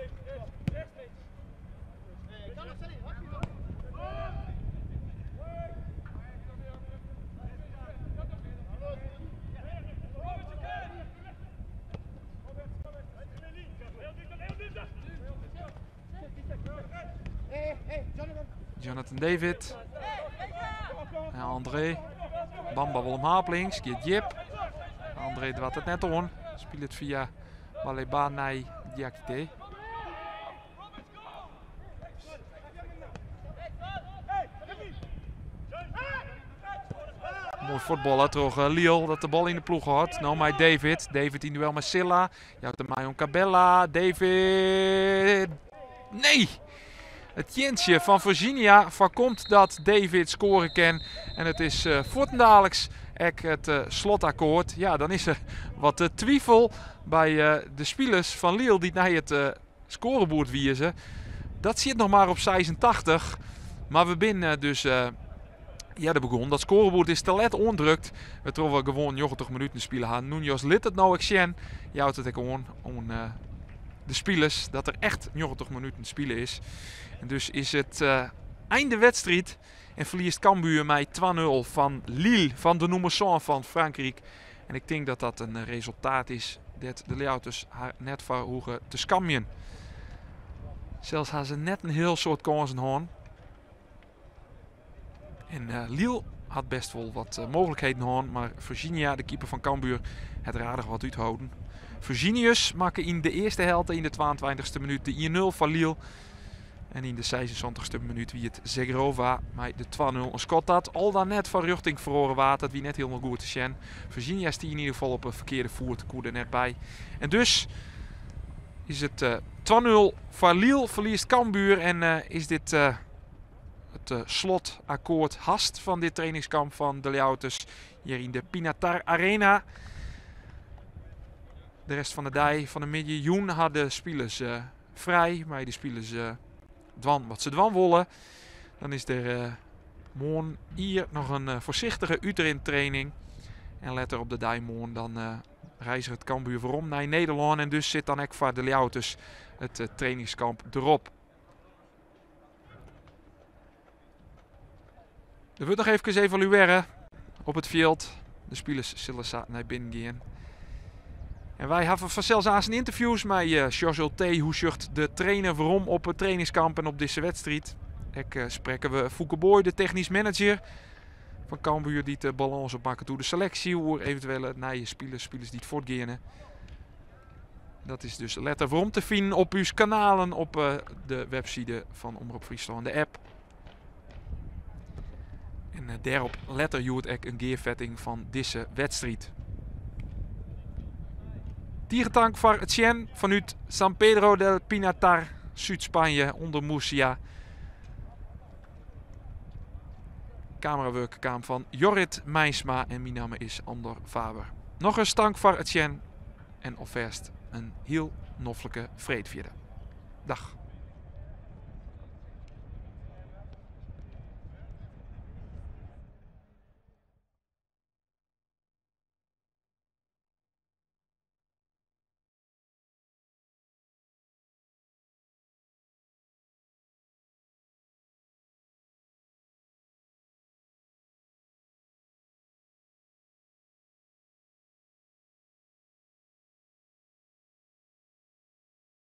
Jonathan David. En André. Bamba wol him ha op links. Giet djip. André doart it net oan. Spilet fia Baleba nei Diakité. Moai fuotballe troch eh, Lille dat de bal yn de ploech hâldt. No mei David. David yn duel mei Silla. Jout him mei oan Cabella. David. Nee! It teantsje fan Virginia foarkomt dat David skoare kin. En it is eh, fuortendaliks ek it eh, slotakkoard. Ja, dan is der wat eh, twifel by de spilers fan Lille dy't nei it skoareboerd wize. Dat sit noch mar op 86. Mar we binne dus earder begûn. Dat skoareboerd is te let oandrukt, wêrtroch we gewoan 90 minuten spile ha. Núñez lit it no ek sjen, jout it ek oan oan de spilers dat der echt 90 minuten spile is. En dus is it ein de wedstriid en ferliest Cambuur mei 2-0 fan Lille, fan de nûmer sân fan Frankryk. En ik tink dat dat in resultaat is dêr't de Ljouwerters har net foar hoege te skamjen. Sels ha se net in hiel soad kânsen hân. En uh, Lille hat best wol wat uh, mooglikheden hân, mar Virginia, de keeper fan Cambuur, hat der aardich wat útholden. Virginius makke yn de earste helte yn de 22e minút de 1-0 foar Lille. En yn de 76e minút wie it Zhegrova mei de 2-0. In skot dat al dan net fan rjochting feroare waard, dat wie net hielendal goed te sjen. Virginia stie yn ieder gefal op 'e ferkearde foet, koe der net by. En dus is it 2-0 foar Lille, ferliest Cambuur en is dit it slotakkoard hast fan dit trainingskamp fan de Ljouwerters hjir yn de Pinatar Arena. De rest fan de dei, fan de middei, jûn ha de spilers frij. Mei de spilers dwaan wat se dwaan wolle. Dan is der moarn ier noch in foarsichtige útrintraining. En letter op de dei moarn dan reizget Cambuur werom nei Nederlân. En dus sit dan ek foar de Ljouwerters it trainingskamp derop. Der wurdt noch efkes evaluearre op it fjild. De spilers sille sa nei binnen gean. En wy hawwe fansels aanst ynterviews mei eh, Sjors Ultee. Hoe sjocht de trainer werom op it trainingskamp en op dizze wedstriid? Ek eh, sprekke we Foeke Booy, de technysk manager fan Cambuur, dy't de balâns opmakket oer de seleksje, oer eventuele nije spilers, spilers dy't fuortgeane. Dat is dus letter werom te finen op ús kanalen op eh, de webside fan Omrop Fryslân, de app. En eh, dêrop letter hjoed ek in gearfetting fan dizze wedstriid. Tige tank foar it sjen fanút San Pedro del Pinatar, Súd-Spanje, ûnder Murcia. Kamerawurk kaam fan Jorrit Meinsma en myn namme is Andor Faber. Nochris tank foar it sjen en alfêst in hiel noflike freed fierder. Dag.